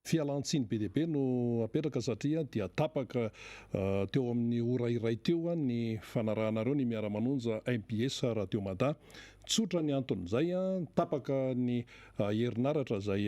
Fialantsiny be dia be no apetraka satria dia tapaka teo amin'ny ora iray teo ny fanarahanareo ny Miara-manonja mbs Radio Mada. Tsotra ny anton'izay, tapaka ny herinaratra izay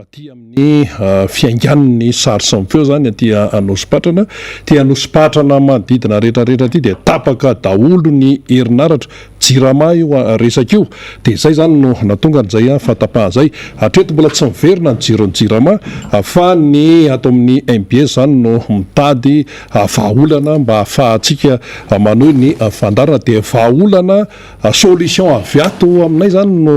aty amin'ny fiaingan'ny sary sy ny feo izany aty Anosipatrana. Aty Anosipatrana manodidina rehetra rehetra aty dia tapaka daholo ny herinaratra. Jirama io resaka io dia izay izany no nahatonga an'izay fahatapahana izay. Hatreto mbola tsy miverina ny jiron'ny Jirama fa ny ato amin'ny mbs izany no mitady vahaolana mba hahafahantsika manohy ny fandaharana. Dia vahaolana, solution avy ato aminay izany no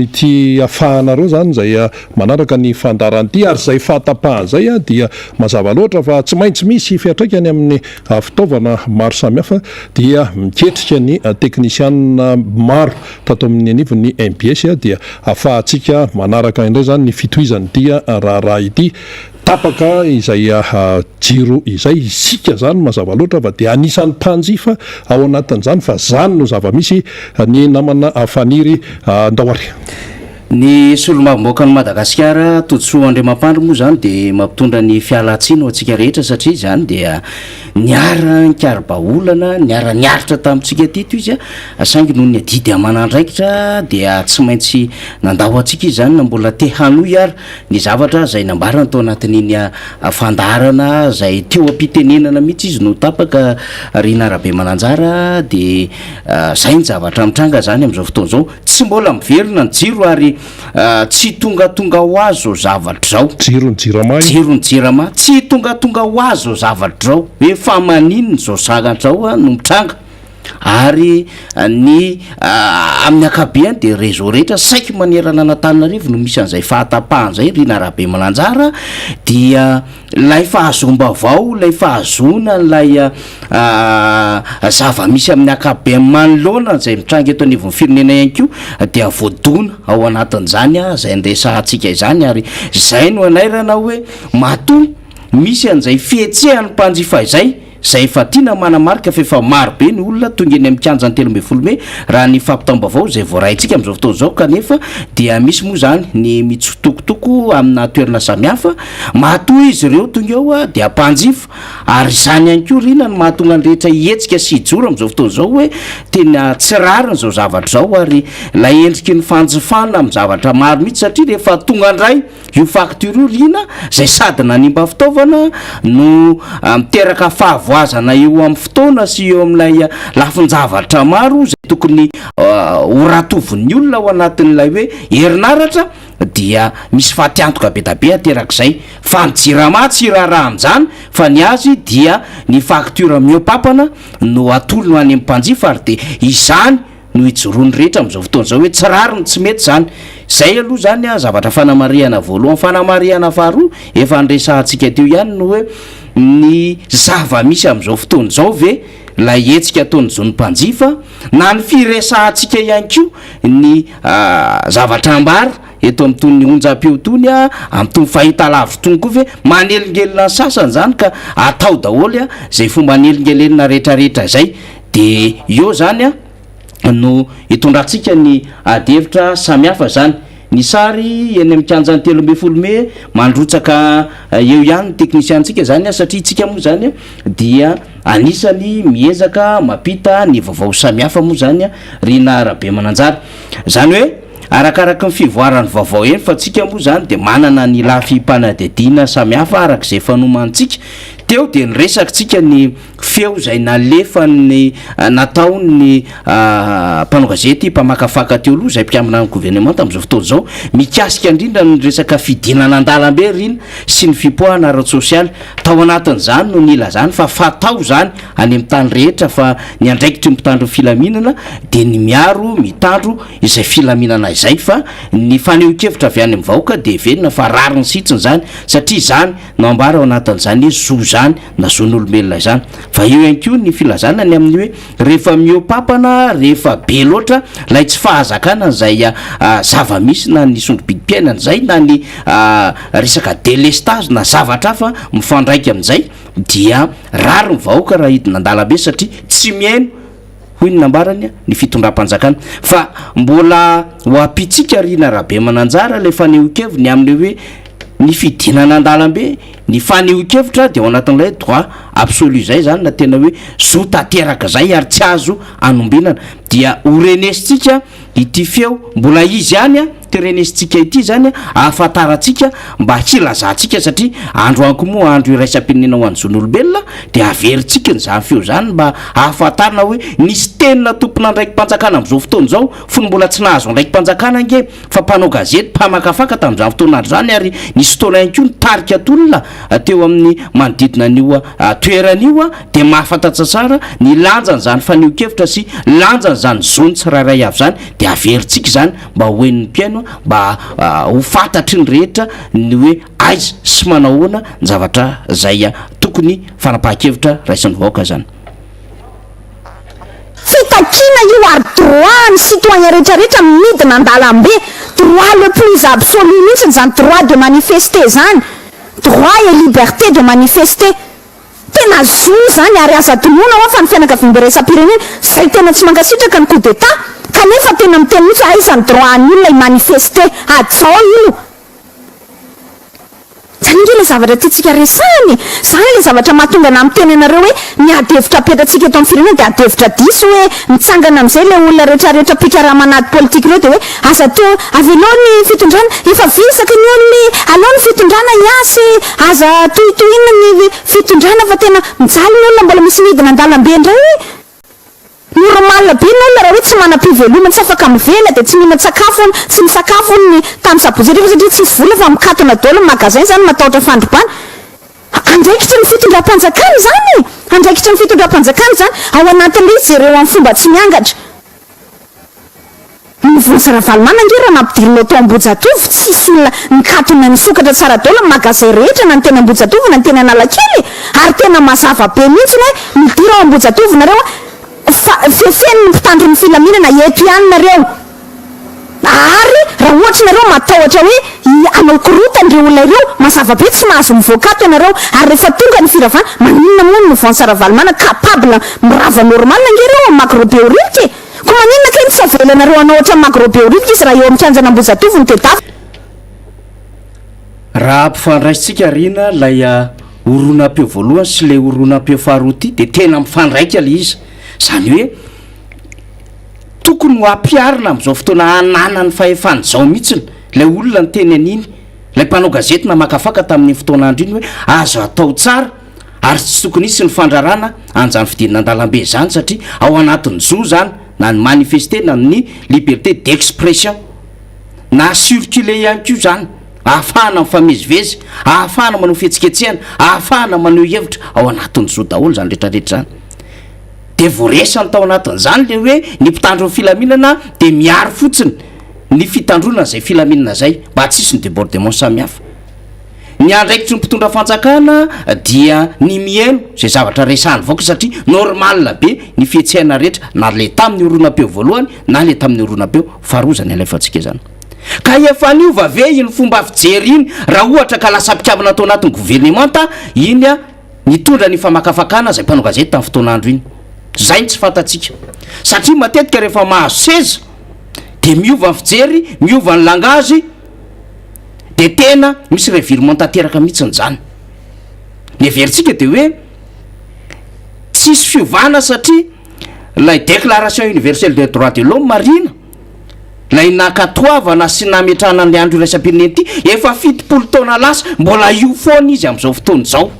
ity hahafahanareo izany izay manaraka ny fandaharana ity ary izay fahatapahana izay dia mazava loatra fa tsy maintsy misy fiantraikany amin'ny fitaovana maro samihafa dia miketrika ny teknisianina maro tato amin'ny anivon'ny mbs dia afahantsika manaraka indray izany ny fitohizan'ity raharaha ity. Tapaka izay jiro izay, isika izany mazava loatra fa dia anisan'ny mpanjifa ao anatin'izany fa izany no zava-misy ny namana Faniry ndao ary. Ny solombavambahoakan'i Madagasikara, Todisoa Andriamampandry moa izany dia mampitondra ny fialantsiny ho antsika rehetra satria izany dia niara-nikaribaolana, niara-niaritra tamintsika teto izy saingy noho ny adidy aman'andraikitra dia tsy maintsy nandao antsika izy izany na mbola te hanohy ary ny zavatra izay nambarany tao anatin'iny fandaharana izay teo am-pitenenana mihitsy izy no tapaka Rina Rabemananjara dia izay ny zavatra mitranga izany amin'izao fotoana izao. Tsy mbola miverina ny jiro ary tsy tongatonga ho azy izao zavatra izao. Jiron'ny Jirama io. Jiron'ny Jirama. Tsy tongatonga ho azy izao zavatra izao. Hoe fa maninona izao zavatra izao no mitranga. Ary ny amin'ny ankabeany dia réseau rehetra saiky manerana an'Antananarivo no misy an'izay fahatapahana izay, Rina Rabemananjara dia Ilay fahazoam-baovao, ilay fahazoana an'ilay zava-misy amin'ny ankapobeny manoloana izay mitranga eto anivon'ny firenena ihany koa dia voadona ao anatin'izany izay niresahantsika izany ary izay no anairana hoe matoa misy an'izay fihetsehan'ny mpanjifa izay, izay efa tiana manamarika fa efa maro be ny olona tonga eny amin'ny kianjan'ny 13 mey raha ny fampitam-baovao izay voaraintsika amin'izao fotoana izao kanefa dia misy moa izany ny mitsitokotoko amina toerana samihafa matoa izy ireo tonga eo dia mpanjifa ary izany ihany koa Rina no mahatonga ny rehetra hihetsika sy hijoro amin'izao fotoana izao hoe tena tsy rariny izao zavatra izao ary ilay endriky ny fanjifana amin'ny zavatra maro mihitsy satria rehefa tonga indray Io facture io Rina izay sady nanimba fitaovana no miteraka fahavoazana eo amin'ny fotoana sy eo amin'ilay lafin-javatra maro izay tokony ho ratovin'ny olona ao anatin'ilay hoe herinaratra dia misy fatiantoka be da be aterak'izay fa ny jirama tsy raharaha amin'izany fa ny azy dia ny facture mihoa-papana no atolony any amin'ny mpanjifa ary dia izany no ijoroan'ny rehetra amin'izao fotoana izao hoe tsy rariny, tsy mety izany. Izay aloha izany an, zavatra fanamarihana voalohany. Fanamarihana faharoa, efa niresahantsika teo ihany ny hoe ny zava-misy amin'izao fotoana izao ve ilay hetsika ataon'ny zon'ny mpanjifa na ny firesahantsika ihany koa ny zavatra ambara eto amin'itony onjam-peo itony, amin'itony fahitalavitra itony koa ve manelingelina ny sasany izany ka atao daholo izay fomba anelingelenina rehetrarehetra izay. Dia eo izany no itondrantsika ny ady hevitra samihafa izany. Ny sary eny amin'ny kianjan'ny 13 mey mandrotsaka eo ihany ny teknisiantsika izany satria isika moa izany dia anisany miezaka mampita ny vaovao samihafa moa izany Rina Rabemananjara. Izany hoe arakaraky ny fivoaran'ny vaovao eny fa tsika moa izany dia manana ny lafim-panadihadiana samihafa araka izay efa nomanintsika. Teo dia niresaka tsika ny Feo izay nalefan'ny nataon'ny mpanao gazety mpamakafaka teo aloha izay mpikambana amin'ny governemanta amin'izao fotoana izao mikasika indrindra ny resaka fidinana an-dalambe Rina sy ny fipoahana ara-tsosialy. Tao anatin'izany no nilazany fa fatao izany any amin'ny tany rehetra fa ny andraikitry ny mpitandro ny filaminana dia ny miaro, mitandro izay filaminana izay fa ny fanehoan-kevitra avy any amin'ny vahoaka dia heverina fa rariny sy hitsiny izany satria izany no ambara ao anatin'izany hoe zo izany na zon'olombelona izany. Fa eo ihany koa ny filazana ny amin'ny hoe rehefa mihoa-papana, rehefa be loatra ilay tsy fahazakana an'izay zava-misy na ny sondro-bidim-piainana izay na ny resaka délestage na zavatra hafa mifandraika amin'izay dia rariny ny vahoaka raha hidina an-dalambe satria tsy mihaino hoy ny nambarany, ny fitondram-panjakana. Fa mbola ho ampitsika Rina Rabemananjara ilay fanehoan-keviny amin'ny hoe. Ny fidinana an-dalambe, ny fanehoan-kevitra dia ao anatin'ilay droit absolu izay izany na tena hoe zo tanteraka izay ary tsy azo anombinana. Dia ho renesintsika ity feo mbola izy ihany an, ity renesintsika ity izany ahafantarantsika mba hilazantsika satria androany koa moa andro iraisam-pirenena ho an'ny zon'olombelona dia averintsika izany feo izany mba hahafantarana hoe nisy tena tompon'andraiki-panjakana amin'izao fotoana izao fony mbola tsy nahazo andraiki-panjakana ange fa mpanao gazety mpamakafaka tamin'izany fotoana andro izany ary nisy fotoana ihany koa nitarika tolona teo amin'ny manodidina an'io toerana io dia mahafantatra tsara ny lanjan'izany fanehoan-kevitra sy lanjan'izany zon'ny tsirairay avy izany dia averintsika izany mba ho henon'ny mpihaino mba ho fantatry ny rehetra ny hoe aiza sy manao ahoana ny zavatra izay tokony fanapahan-kevitra raisin'ny vahoaka izany. Fitakiana io ary droit ny citoyen rehetra rehetra midina andalambe, droit le plus absolu mihitsy zany droit de manifester zany, droit et liberté de manifester, tena zo zany ary aza adinoina hoa fa ny fianakaviambe iraisam-pirenena zay tena tsy mankasitraka ny coup d'etat kanefa tena miteny mihitsy hoe aiza ny droit an'ny olona hi-manifester, hajao io. Zany ange ilay zavatra tiantsika resahana e! Zany ilay zavatra mahatonga anah miteny anareo hoe ny ady hevitra apetratsika eto amin'ny firenena dia ady hevitra diso hoe mitsangana amin'izay ilay olona retraretra mpikarama an'ady politika ireo dia hoe aza to avelao ny fitondrana efa visaka ny olona e! Alao ny fitondrana hiasa e! Aza tohitohinina ny fitondrana fa tena mijaly ny olona mbola misy midina an-dalambe indray e! Normal be ny olona raha hoe tsy manam-pivelomana, tsy afaka mivela dia tsy mihinan-tsakafo hono, tsy misakafo hono ny tamin'ny sabotsy hariva satria tsisy vola fa mikatona daholo ny magasin izany matahotra fandrobana. Andraikitry ny fitondram-panjakana izany e! Andraikitry ny fitondram-panjakana izany, ao anatin'ilay izy jereo amin'ny fomba tsy miangatra. Ny Vonjy Ravalomanana ange raha nampidirinao tao Ambohijatovo tsisy olona nikatona nisokatra tsara daholo ny magasin rehetra na ny teny Ambohijatovo na ny teny Analakely e! Ary tena mazava be mihitsy hoe midira ao Ambohijatovo nareo a fa fefen'ny mpitandro ny filaminana eto ihany nareo ary raha ohatra nareo matahotra hoe hanao korotana ireo olona ireo mazava be tsy mahazo mivoaka ato ianareo ary rehefa tonga ny firavana maninona moa ny Mouvance Ravalomanana capable mirava normal ange ireo amin'ny Magro Behoririka e! Ko maninona kay no tsy avelanareo hanao ohatran'ny Magro Behoririka izy raha eo amin'ny kianjan'Ambohijatovo no tedavina. Raha ampifandraisintsika Rina ilay horonam-peo voalohany sy ilay horonam-peo faharoa ity dia tena mifandraika ilay izy. Izany hoe tokony ho ampiharina amin'izao fotoana ananany fahefana izao mihitsy ilay olona niteny an'iny, ilay mpanao gazety namakafaka tamin'iny fotoana andro iny hoe azo atao tsara ary tsy tokony hisy ny fandrarana an'izany fidinana an-dalambe izany satria ao anatin'ny zo izany na ny manifester na ny liberté d'expression na circuler ihany koa izany ahafahana mifamezivezy, ahafahana manao fihetsiketsehana, ahafahana maneho hevitra, ao anatin'ny zo daholo izany rehetra rehetra izany. Dia voaresany tao anatin'izany ilay hoe ny mpitandro ny filaminana dia miaro fotsiny ny fitandroana izay filaminana izay mba tsy hisy ny débordement samihafa. Ny andraikitry ny mpitondra fanjakana dia ny mihaino izay zavatra resahan'ny vahoaka satria normal be ny fihetsehana rehetra na le tamin'ny horonam-peo voalohany na le tamin'ny horonam-peo faharoa izany alefantsika izany. Ka efa niova ve iny fomba fijery iny raha ohatra ka lasa mpikambana tao anatin'ny governemanta iny nitondra ny famakafakana izay mpanao gazety tamin'ny fotoan'andro iny? Izay no tsy fantatsika satria matetika rehefa mahazo seza dia miova ny fijery, miova ny langage, dia tena misy revirement tanteraka mihitsiny izany. Ny heverintsika dia hoe tsisy fiovana satria ilay déclaration universelle des droits de l'homme marina, ilay nankatoavana sy nametrahana an'ilay andro iraisam-pirenena ity, efa 70 taona lasa, mbola io foana izy amin'izao fotoana izao.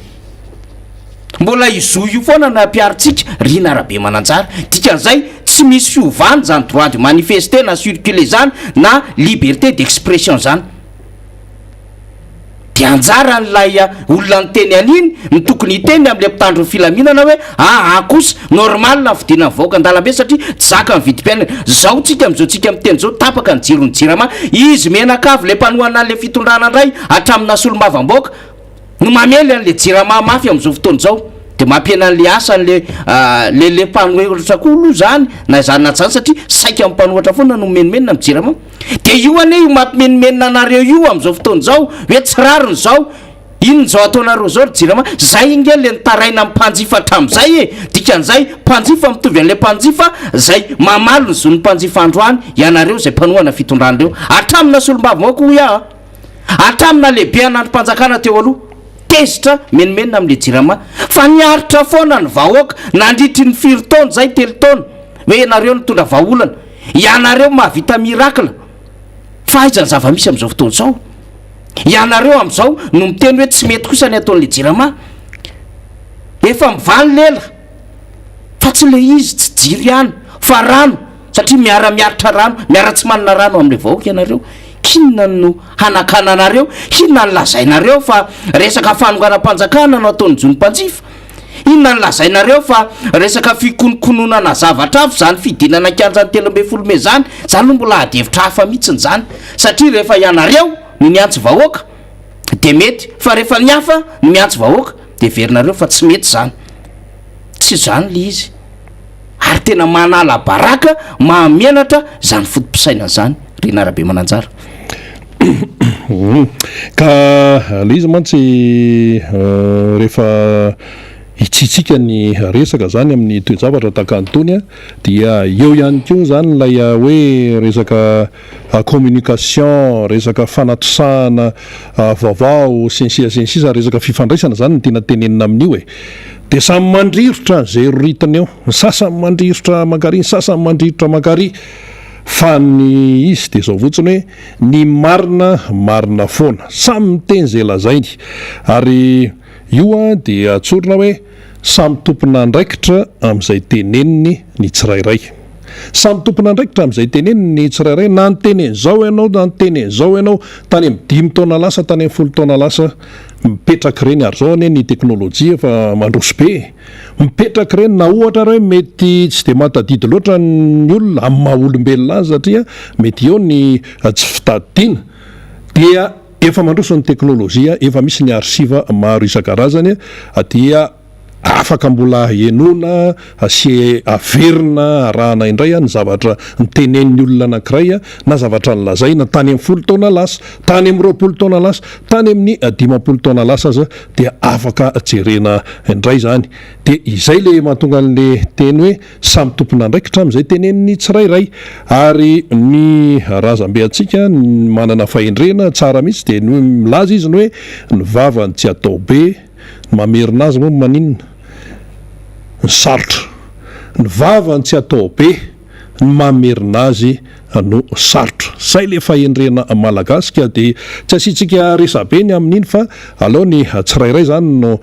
Mbola io zo io foana no ampiharintsika, Rina Rabemananjara. Dikan'izay, tsy misy fiovana izany droit de manifester na circuler izany na liberté d'expression izany. Dia anjaran'ilay olona niteny an'iny no tokony hiteny amin'ilay mpitandro ny filaminana hoe aa kosa, normal ny fidinan'ny vahoaka an-dalambe satria tsy zaka ny vidim-piainana. Izao tsika amin'izao tsika miteny izao tapaka ny jiron'ny jirama, izy mianakavy ilay mpanohana an'ilay fitondrana indray hatraminà solombavambahoaka, no mamely an'le jirama mafy amin'izao fotoana izao de mampihena an'le asan'le le le mpanohitra koa aloha zany na izany na tsy izany satria saika ny mpanohitra foana no mimenomenona amin'ny jirama de io anie io mampimenomenona anareo io amin'izao fotoana izao hoe tsy rariny izao inona izao ataonareo izao ry jirama zay nge le nitaraina amin'ny mpanjifa hatramin'izay e dikan'izay mpanjifa mitovy an'le mpanjifa zay mamaly ny zon'ny mpanjifa androany ianareo izay mpanohana fitondrana ireo hatramina solombavambahoaka hoy aho a. Hatramina lehibeana andrim-panjakana teo aloha, tezitra, menomenona amin'le Jirama. Fa niaritra foana ny vahoaka nandritry ny firy taona izay, telo taona, hoe ianareo nitondra vahaolana, ianareo mahavita miracle. Fa aiza ny zava-misy amin'izao fotoana izao? Ianareo amin'izao no miteny hoe tsy mety kosa ny ataon'le Jirama. Efa mivaly lela. Fa tsy le izy tsy jiro ihany fa rano satria miara miaritra rano, miara tsy manana rano amin'le vahoaka ianareo. K'inona no hanakananareo? Inona no lazainareo fa resaka fanonganam-panjakana no ataon'ny jono mpanjifa? Inona no lazainareo fa resaka fikononkononana zavatra hafa izany fidinana an-kianjan'ny 13 mey izany? Izany aloha mbola ady hevitra hafa mihitsiny izany satria rehefa ianareo no niantso vahoaka dia mety fa rehefa ny hafa no miantso vahoaka dia heverinareo fa tsy mety izany. Tsy izany ilay izy. Ary tena manala baraka, mahamenatra izany foto-pisainana izany ry Narabemananjara. Ka ilay izy mantsy rehefa hitsitsika ny resaka izany amin'ny toe-javatra tahaka an'itony dia eo ihany koa izany ilay hoe resaka communication, resaka fanatosahana vaovao sy ny sisa sy ny sisa, resaka fifandraisana izany no tiana tenenina amin'io e. Dia samy mandrirotra an'izay roritiny eo, ny sasany mandrirotra mankary, ny sasany mandrirotra mankary, fa ny izy dia izao fotsiny hoe ny marina marina foana, samy miteny izay lazainy, ary io dia tsorina hoe samy tompon'andraikitra amin'izay teneniny ny tsirairay. Samy tompon'andraikitra amin'izay teneniny ny tsirairay, na niteny an'izao ianao na niteny an'izao ianao tany amin'ny dimy taona lasa, tany amin'ny folo taona lasa, mipetraka ireny, ary izao anie ny teknolojia efa mandroso be e! Mipetraka ireny, na ohatra ary hoe mety tsy dia mahatadidy loatra ny olona amin'ny maha olombelona azy satria mety eo ny tsy fitadidiana, dia efa mandroso ny teknolojia, efa misy ny archive maro isan-karazany, dia afaka mbola henoina sy averina arahana indray ny zavatra nitenenin'ny olona anankiray na zavatra nolazaina tany amin'ny folo taona lasa, tany amin'ny 20 taona lasa, tany amin'ny 50 taona lasa aza dia afaka jerena indray izany. Dia izay ilay mahatonga an'ilay teny hoe samy tompon'andraikitra amin'izay tenenin'ny tsirairay. Ary ny razambe antsika manana fahendrena tsara mihitsy dia ny milaza izy ny hoe ny vavany tsy atao be, Ny mamerina azy moa maninona? Ny sarotra. Ny vavany tsy atao be, ny mamerina azy no sarotra. Zay le fahendrena malagasy ka dia tsy asiantsika resabe ny amin'iny fa aleo ny tsirairay zany no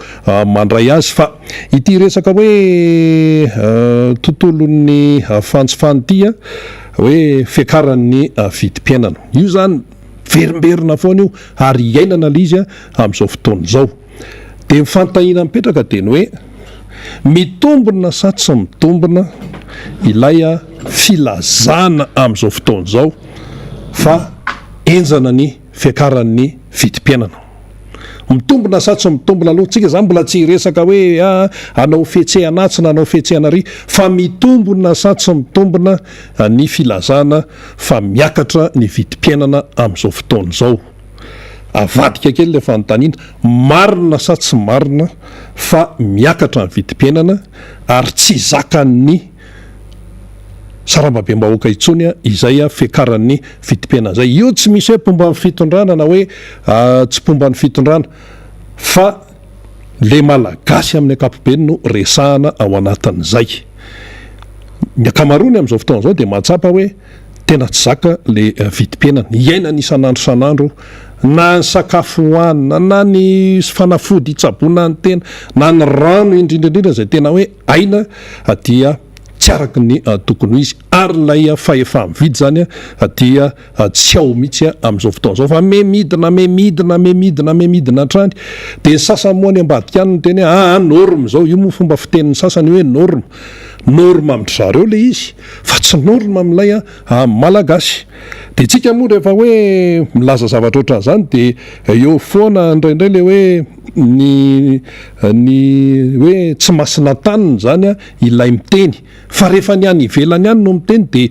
mandray azy fa ity resaka hoe tontolon'ny fanjifana ity hoe fiakaran'ny vidim-piainana io zany miverimberina foana io ary iainana le izy amin'izao fotoana izao. Dia ny fanontaniana mipetraka dia ny hoe, mitombina sa tsy mitombina ilay filazana amin'izao fotoana izao fa henjana ny fiakaran'ny vidim-piainana? Mitombina sa tsy mitombina aloha? Tsika izany mbola tsy hiresaka hoe hanao fihetsehana atsy na hanao fihetsehana ary fa mitombina sa tsy mitombina ny filazana fa miakatra ny vidim-piainana amin'izao fotoana izao? Avadika kely ilay fanontaniana, marina sa tsy marina fa miakatra ny vidim-piainana ary tsy zakan'ny sarambabem-bahoaka intsony izay fiakaran'ny vidim-piainana izay? Io tsy misy hoe mpomba ny fitondrana na hoe tsy mpomba ny fitondrana fa le Malagasy amin'ny ankapobeny no resahana ao anatin'izay. Ny ankamaroany amin'izao fotoana izao dia mahatsapa hoe Tena tsy zaka le vidim-piainana iainana isan'andro isan'andro na ny sakafo hohanina na ny fanafody hitsaboana ny tena na ny rano indrindra indrindra izay tena hoe aina dia tsy araka ny tokony ho izy ary ilay fahefa-mividy izany dia tsy ao mihitsy amin'izao fotoana izao fa me midina me midina me midina me midina hatrany dia ny sasany moa any ambadika any miteny hoe aa norme izao io moa fomba fitenin'ny sasany hoe norme norme amin-dry zareo ilay izy fa tsy norme amin'ilay Malagasy. Dia tsika moa rehefa hoe milaza zavatra ohatran'izany dia eo foana indraindray ilay hoe ny ny hoe tsy masina an-taniny izany ilay miteny fa rehefa ny any ivelany any no miteny dia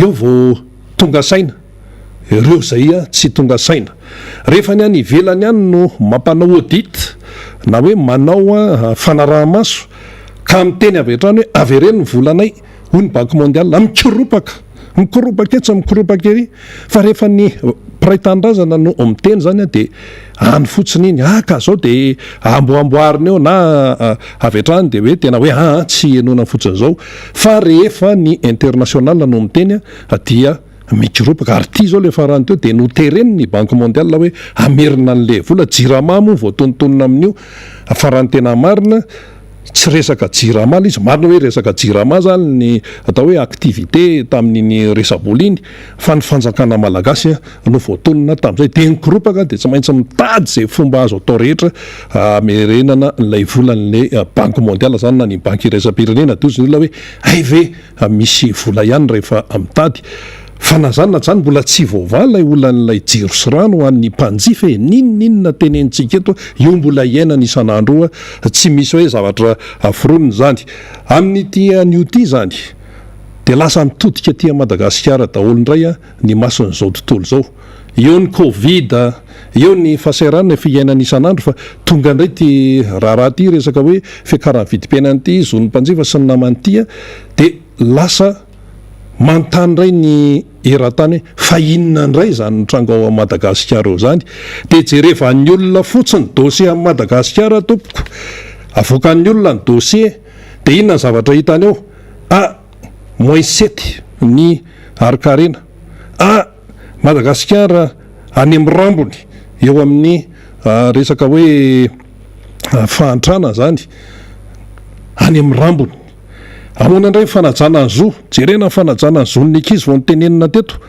eo vao tonga saina ireo izay tsy tonga saina. Rehefa ny any ivelany any no mampanao audit na hoe manao fanaraha-maso ka miteny avy hatrany hoe avereno ny volanay hoy ny Banque mondiale, mikoropaka, mikoropaka etsy, mikoropaka ery, fa rehefa ny. mpiray tanindrazana no miteny zany de any fotsiny iny, ah ka zao de amboamboarina eo na avy hatrany de hoe tena hoe aa tsy henoina fotsiny zao. Fa rehefa ny international no miteny dia mikoropaka. Ary ity zao le farany teo de notereny ny Banque mondiale hoe hamerina an'le vola. Jirama moa voatonontonona amin'io, fa raha ny tena marina tsy resaka Jirama le izy. Marina hoe resaka Jirama zany ny atao hoe activité tamin'iny resa-bola iny, fa ny fanjakana malagasy no voatonona tamin'izay de nikoropaka, de tsy maintsy mitady zay fomba azo atao rehetra hamerenana ilay volan'le Banque mondiale zany na ny banky iraisam-pirenena. De hozy ny olona hoe hay ve misy vola ihany rehefa mitady. Fa na zany na zany mbola tsy voavaha ilay olan'ilay jiro sy rano ho an'ny mpanjifa e! N'inon'inona tenenintsika eto, io mbola iainana isan'andro io, tsy misy hoe zavatra foronina izany. Amin'ity anio ity izany dia lasa mitodika aty Madagasikara daholo indray ny mason'izao tontolo izao. Eo ny covid, eo ny fahasahiranana efa iainana isan'andro, fa tonga indray ity raharaha ity, resaka hoe fiakaran'ny vidim-piainana ity, zon'ny mpanjifa sy ny namany ity, dia lasa manontany indray ny eran-tany hoe fa inona indray izany mitranga ao Madagasikara ao izany? Dia jerevan'ny olona fotsiny dossier an'i Madagasikara tompoko, avoakan'ny olona ny dossier, dia inona ny zavatra hitany ao? Ah, moins sept ny harin-karena. Ah, Madagasikara any amin'ny rambony eo amin'ny resaka hoe fahantrana izany, any amin'ny rambony. Ahoana indray ny fanajana ny zo? Jerena ny fanajana ny zon'ny ankizy vao notenenina teto.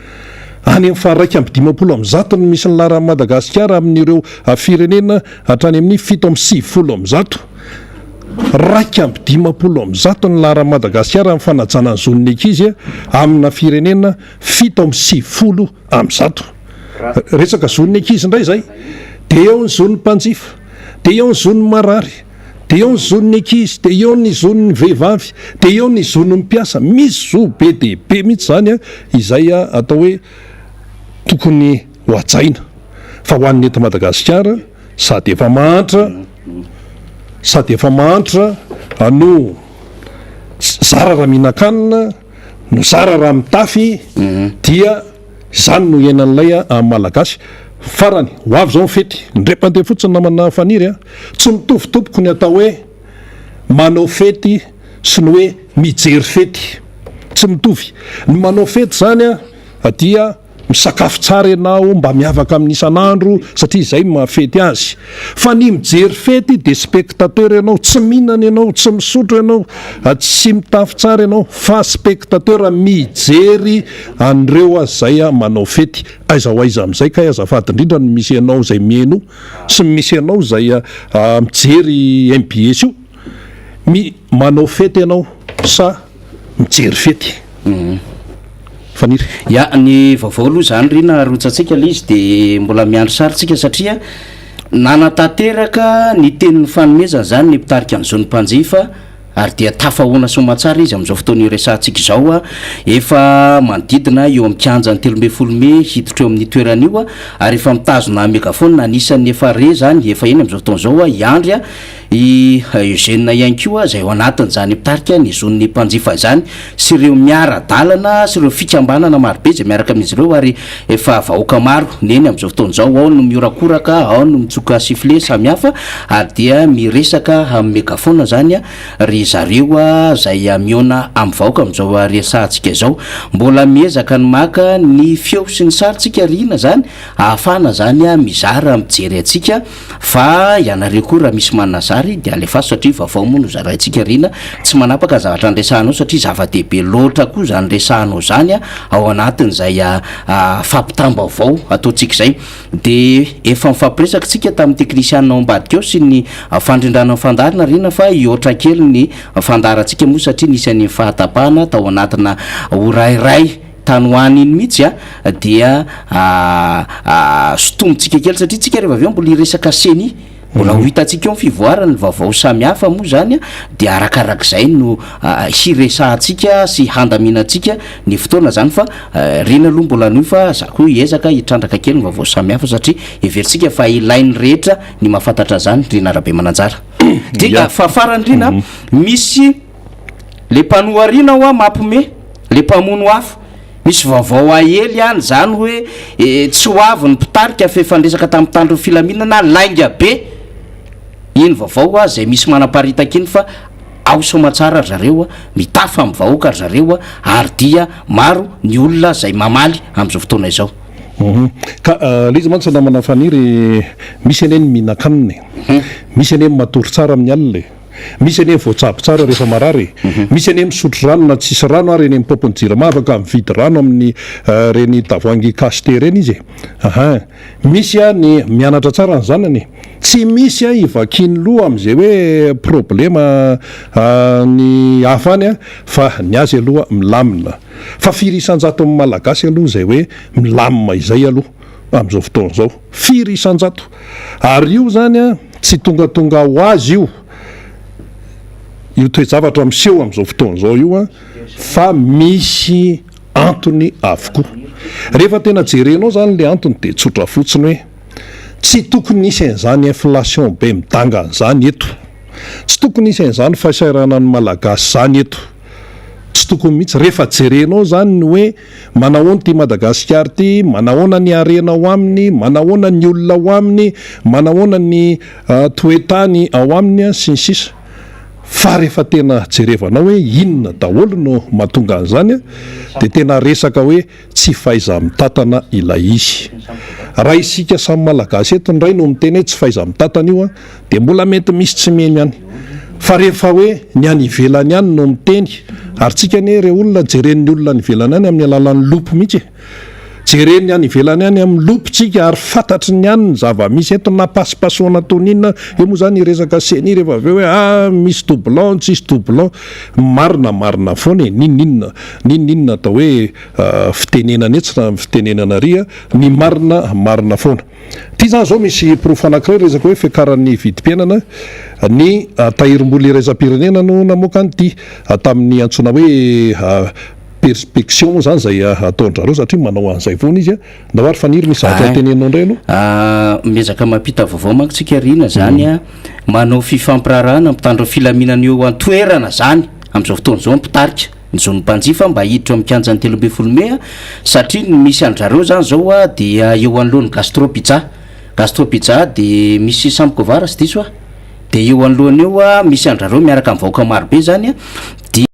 Any amin'ny faha-151 no misy ny laharan'i Madagasikara amin'ireo firenena hatrany amin'ny 197. 151 ny laharan'i Madagasikara amin'ny fanajana ny zon'ny ankizy amina firenena 197. Resaka zon'ny ankizy indray izay. Dia eo ny zon'ny mpanjifa, dia eo ny zon'ny marary. Dia eo ny zon'ny ankizy, dia eo ny zon'ny vehivavy, dia eo ny zon'ny mpiasa. Misy zo be dia be mihitsy izany izay atao hoe tokony ho hajaina. Fa ho an'ny eto Madagasikara, sady efa mahantra, sady efa mahantra no zara raha mihinan-kanina, no zara raha mitafy, dia Izany no iainan'ilay Malagasy. Farany, ho avy izao ny fety. Indray mpandeha fotsiny namana Faniry a! Tsy mitovy tompoko ny atao hoe manao fety sy ny hoe mijery fety. Tsy mitovy. Ny manao fety izany dia misakafo tsara ianao, mba miavaka amin'ny isan'andro satria izay no maha fety azy. Fa ny mijery fety dia spectateur ianao, tsy mihinana ianao, tsy misotro ianao, tsy mitafy tsara ianao fa spectateur mijery an'ireo izay manao fety. Aiza ho aiza amin'izay kay azafady indrindra no misy anao izay mihaino sy misy anao izay mijery mbs io? Mi manao fety ianao sa mijery fety? Faniry. Ya, ny vaovao aloha izany ry na arotsatsika ilay izy dia mbola miandry sary tsika satria nanatanteraka ny tenin'ny fanomezana izany ny mpitarika ny zon'ny mpanjifa ary dia tafahoana soamantsara izy amin'izao fotoana iresahantsika izao. Efa manodidina eo amin'ny kianjan'ny 13 mey hiditra eo amin'ny toerana io ary efa mitazona megaphone anisan'ny efa re izany efa eny amin'izao fotoana izao i Andry I Eugène ihany koa izay ao anatin'izany mpitarika ny zon'ny mpanjifa izany sy ireo miara-dalana sy ireo fikambanana marobe izay miaraka amin'izy ireo ary efa vahoaka maro ny eny amin'izao fotoana izao, ao no mihorakoraka, ao no mitsoka sifflet samihafa ary dia miresaka amin'ny megaphone izany ry zareo izay mihaona amin'ny vahoaka amin'izao resahantsika izao. Mbola miezaka ny maka ny feo sy ny sary tsika ry Rina izany ahafahana izany mizara mijery antsika. Fa ianareo koa raha misy manana zary dia alefaso satria vaovao moa no zaraintsika Rina, tsy manapaka ny zavatra niresahanao satria zava-dehibe loatra koa izany resahanao izany ao anatin'izay fampitam-baovao ataontsika izay. Dia efa nifampiresaka tsika tamin'ny teknisianina ao ambadika ao sy ny fandrindrana ny fandaharana Rina fa hihoatra kely ny fandaharantsika moa satria nisy an'iny fahatapahana tao anatina ora iray tany ho any iny mihitsy a, dia sotomintsika kely satria tsika rehefa avy eo mbola hiresaka ceni, mbola ho hitantsika eo ny fivoarany, ny vaovao samihafa moa zany a, dia arakarak'izay no hiresahantsika sy handaminantsika ny fotoana zany fa reny aloha mbola hanohy fa za koa hiezaka hitrandraka kely ny vaovao samihafa satria heverintsika fa ilain'ny rehetra ny mahafantatra an'izany Rina Rabemananjara. Dia fa farany Rina, misy. Le mpanohariana hoa mapme, le mpamono afo. Misy vaovao aely any zany hoe tsy ho avy ny mpitarika fa efa niresaka tamin'ny mpitandro ny filaminana, lainga be iny vaovao a, zay misy manaparitaka iny fa ao soamatsara ry zareo a, mitafa amin'ny vahoaka ry zareo a, ary dia maro ny olona zay mamaly amin'izao fotoana izao. Ka le izy mantsy namana Faniry, misy anie ny mihinan-kanina e, misy anie ny matory tsara amin'ny alina e. Misy anie voatsabo tsara rehefa marary e! Misy anie misotro rano na tsisy rano ary eny amin'ny paompin'ny jirama afaka mividy rano amin'ny ireny tavoahangy cacheté ireny izy e! Ahin! Misy ny mianatra tsara ny zanany e! Tsy misy hivakiany loha amin'izay hoe problema ny hafa any fa ny azy aloha milamina. Fa firy isan-jaton'ny Malagasy aloha izay hoe milamina izay aloha amin'izao fotoana izao? Firy isan-jato? Ary io izany an, tsy tongatonga ho azy io, io toe-javatra miseho amin'izao fotoana izao io an, fa misy antony avokoa. Rehefa tena jerenao izany ilay antony dia tsotra fotsiny hoe, tsy tokony hisy an'izany inflation be midangana izany eto. Tsy tokony hisy an'izany fahasahiranan'ny Malagasy izany eto. Tsy tokony mihitsy. Rehefa jerenao izany ny hoe Manahoana ity Madagasikara ity, manahoana ny harena ao aminy, manahoana ny olona ao aminy, manahoana ny toe-tany ao aminy sy ny sisa Fa rehefa tena jerevanao hoe inona daholo no mahatonga an'izany dia tena resaka hoe tsy fahaiza-mitantana ilay izy. Raha isika samy Malagasy eto indray no miteny hoe tsy fahaiza-mitantana io dia mbola mety misy tsy mino ihany. Fa rehefa hoe ny any ivelany any no miteny, ary tsika anie re olona jeren'ny olona any ivelany any amin'ny alalan'ny loupe mihitsy e! Jeren'ny any ivelany any amin'ny loupe tsika ary fantatry ny any ny zava-misy eto na pasipasoana toy ny inona, eo moa zany hiresaka ceni rehefa avy eo hoe ah misy doublon tsisy doublon, marina marina foana e, n'inon'inona n'inon'inona atao hoe fitenenana etsy na fitenenana ary, ny marina marina foana. Ity izany izao misy porofo anankiray resaka hoe fiakaran'ny vidim-piainana, ny tahirim-bola iraisam-pirenena no namoaka an'ity tamin'ny antsoina hoe perspection moa izany izay ataon-dRareo satria manao an'izay foana izy. Ndao ary Faniry misy zavatra teneninao indray aloha. Miezaka mampita vaovao manko tsika Rina zany a, manao fifampiraharahana mpitandro filaminana eo an-toerana zany amin'izao fotoana izao ny mpitarika. ny zon'ny mpanjifa mba hiditra ao amin'ny kianjan'ny 13 mey satria ny misy an-dRareo zany zao a dia eo anoloan'ny Gastro Pizza, Gastro Pizza dia misy Samkova raha tsy diso aho, dia eo anoloana eo a misy an-dRareo miaraka amin'ny vahoaka marobe zany a dia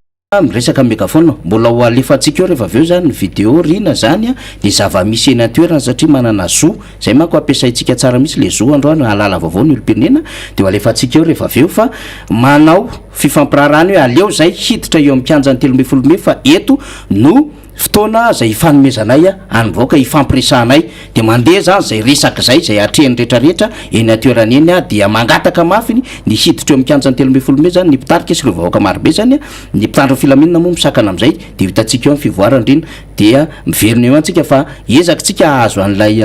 miresaka amin'ny megaphone, mbola ho alefantsika eo rehefa avy eo zany ny video Rina zany a ny zava-misy eny an-toerana satria manana zo, zay manko ampiasaintsika tsara mihitsy le zo androany hahalala vaovao ny olom-pirenena dia ho alefantsika eo rehefa avy eo fa manao fifampiraharahana hoe aleo zay hiditra eo amin'ny kianjan'ny 13 mey fa eto no fotoana zay hifanomezanay any vahoaka hifampiresahanay dia mandeha zany zay resaka zay zay atrehin'ny rehetra rehetra eny an-toerana eny dia mangataka mafy ny hiditra eo amin'ny kianjan'ny 13 mey zany ny mpitarika sy ireo vahoaka marobe zany ny mpitandro ny filaminana moa misakana amin'izay dia ho hitantsika eo ny fivoarana indrindra dia miverina eo ihany tsika fa ezaka tsika hahazo an'ilay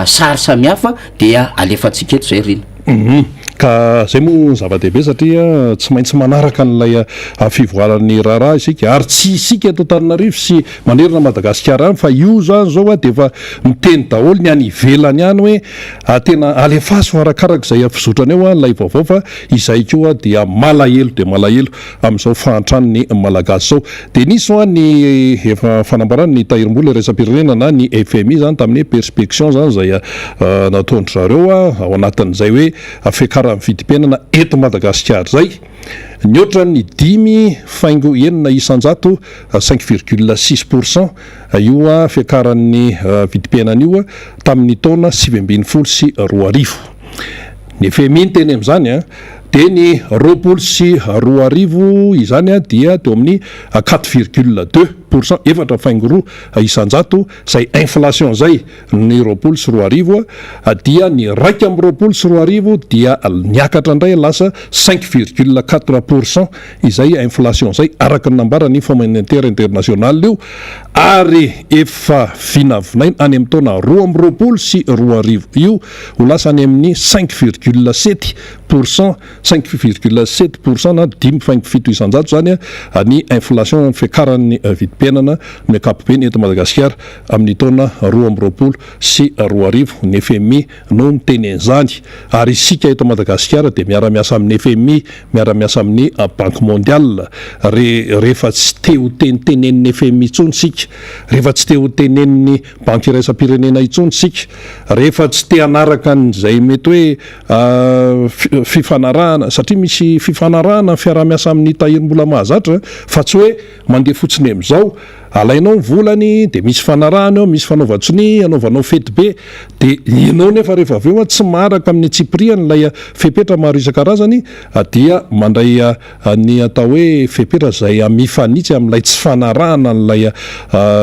sary samihafa dia alefantsika eto zay Rina. Hum. Ka zay moa no zava-dehibe satria tsy maintsy manaraka an'ilay fivoaran'ny raharaha isika ary tsy isika eto Antananarivo sy manerana Madagasikara ihany fa io zany zao dia efa miteny daholo ny any ivelany any hoe tena alefaso arakaraka izay fizotrany eo ilay vaovao fa izay koa dia malahelo dia malahelo amin'izao fahantran'ny Malagasy izao. Dia nisy hoa ny efa fanambarana ny tahirim-bola iraisam-pirenena na ny FMI izany tamin'ny hoe perspection izany izay nataon-dry zareo ao anatin'izay hoe fiakaran'ny vidim-piainana eto Madagasikara izay. Nihoatra ny 5.6%, 5,6 pour cent, io fiakaran'ny vidim-piainana io tamin'ny taona 2019. Ny FMI niteny amin'izany dia ny 2020 izany dia teo amin'ny 4,2 pour cent, 4,2%, izay inflation izay ny 2020, dia ny 2021 dia niakatra indray lasa 5,4 pour cent izay inflation izay araka ny nambaran'ny Fonds monétaire international io ary efa vinavinaina any amin'ny taona 2022 io ho lasa any amin'ny 5,7. pourcent, 5,7% na 5,7% izany ny inflation, fiakaran'ny vidim-piainana amin'ny ankapobeny eto Madagasikara amin'ny taona 2022. Ny fmi no miteny an'izany ary isika eto Madagasikara dia miara-miasa amin'ny fmi, miara-miasa amin'ny Banque Mondiale. Re, rehefa tsy te ho tenitenenin'ny fmi intsony isika, rehefa tsy te ho tenenin'ny Banky Iraisam-pirenena intsony isika, rehefa tsy te hanaraka an'izay mety hoe fifanarahana, satria misy fifanarahana ny fiaraha-miasa amin'ny tahirim-bola mahazatra fa tsy hoe mandeha fotsiny amin'izao, alainao ny volany dia misy fanarahana eo, misy fanaovan-tsonia, anaovanao fety be, dia ianao nefa rehefa avy eo tsy maharaka amin'ny antsipiriany ilay fepetra maro isan-karazany dia mandray ny atao hoe fepetra izay mifanitsy amin'ilay tsy fanarahana an'ilay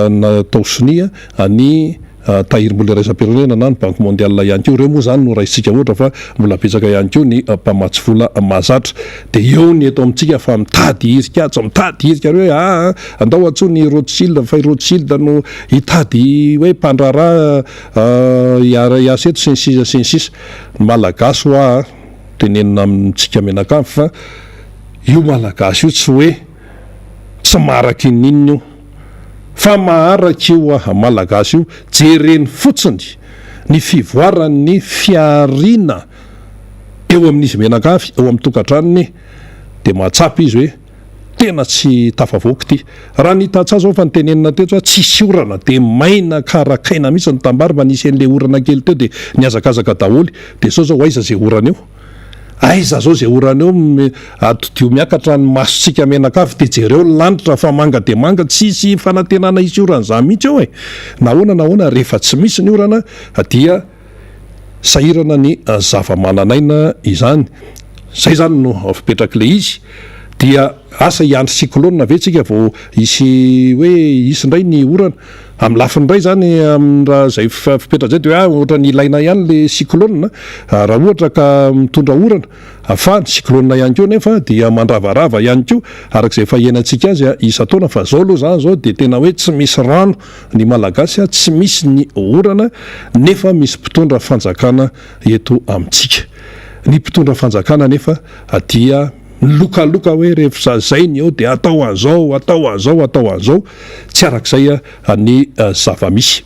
natao sonia ny Tahirim-bola iraisam-pirenena na ny Banque mondiale ihany koa. Ireo moa izany no raisintsika ohatra fa mbola betsaka ihany koa ny mpamatsy vola mahazatra. Dia eo ny eto amintsika fa mitady hirika atsy, mitady hirika ary hoe aa andao antsoina i Rothschild fa i Rothschild no hitady hoe mpandraharaha hiara-hiasa eto sy ny sisa sy ny sisa. Ny Malagasy hoa tenenina amintsika mianakavy fa io Malagasy io tsy hoe tsy maharaka ininona io fa maharaka io Malagasy io, jereny fotsiny ny fivoaran'ny fihariana eo amin'izy mianakavy, eo amin'ny tokantranony dia mahatsapa izy hoe tena tsy tafavoaka ity. Raha ny tantsaha zao efa notenenina teto hoe tsisy orana dia maina karakaina mihitsy ny tambary mba nisy an'ilay orana kely teo dia nihazakazaka daholo dia zao zao aiza zay orana eo? Aiza zao zay orana eo? Atodio miakatra ny masontsika mianakavy dia jereo ny lanitra fa manga dia manga tsisy fanantenana hisy orana izany mihitsy eo e! Nahoana nahoana rehefa tsy misy ny orana dia Sahirana ny zava-manan'aina izany. Izay izany no fipetrak'ilay izy. Dia asa hiandry cyclone ve tsika vao hisy hoe hisy indray ny orana? Amin'ny lafiny iray izany amin'ny raha izay fipetraka izay dia hoe ah ohatran'ny ilaina ihany ilay cyclone raha ohatra ka mitondra orana. Fa ny cyclone ihany koa anefa dia mandravarava ihany koa araka izay efa iainantsika azy isan-taona fa izao aloha izany izao dia tena hoe tsy misy rano ny Malagasy tsy misy ny orana nefa misy mpitondra fanjakana eto amintsika. Ny mpitondra fanjakana anefa dia milokaloka hoe rehefa zay ny eo dia atao an'izao, atao an'izao, atao an'izao, tsy arak'izay ny zava-misy.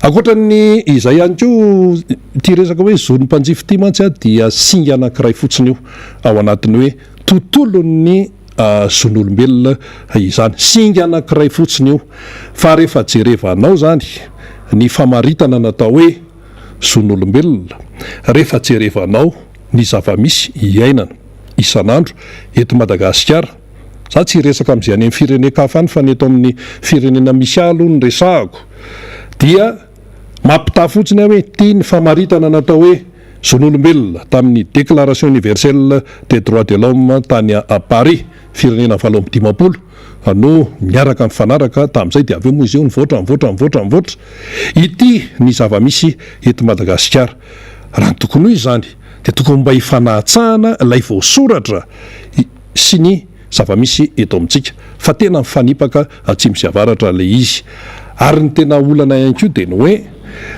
Ankoatra ny izay ihany koa, ity resaka hoe zon'ny mpanjifa ity mantsy dia singa anankiray fotsiny io ao anatin'ny hoe tontolon'ny zon'olombelona izany. Singa anankiray fotsiny io. Fa rehefa jerevanao izany ny famaritana natao hoe zon'olombelona, rehefa jerevanao ny zava-misy iainana isan'andro eto Madagasikara, za tsy hiresaka amin'izay any amin'ny firenen-kafa any fa ny eto amin'ny firenena misy ahy aloha no resahako, dia mampitaha fotsiny aho hoe ity ny famaritana natao hoe zon'olombelona tamin'ny Déclaration universelle des droits de l'homme tany Paris, firenena 58 no niaraka nifanaraka tamin'izay dia avy eo moa izy io nivoatra, nivoatra, nivoatra, nivoatra. Ity ny zava-misy eto Madagasikara. Raha ny tokony ho izy izany dia tokony mba hifanahatsahana ilay voasoratra sy ny zava-misy eto amintsika fa tena mifanipaka atsimo sy avaratra ilay izy. Ary ny tena olana ihany koa dia ny hoe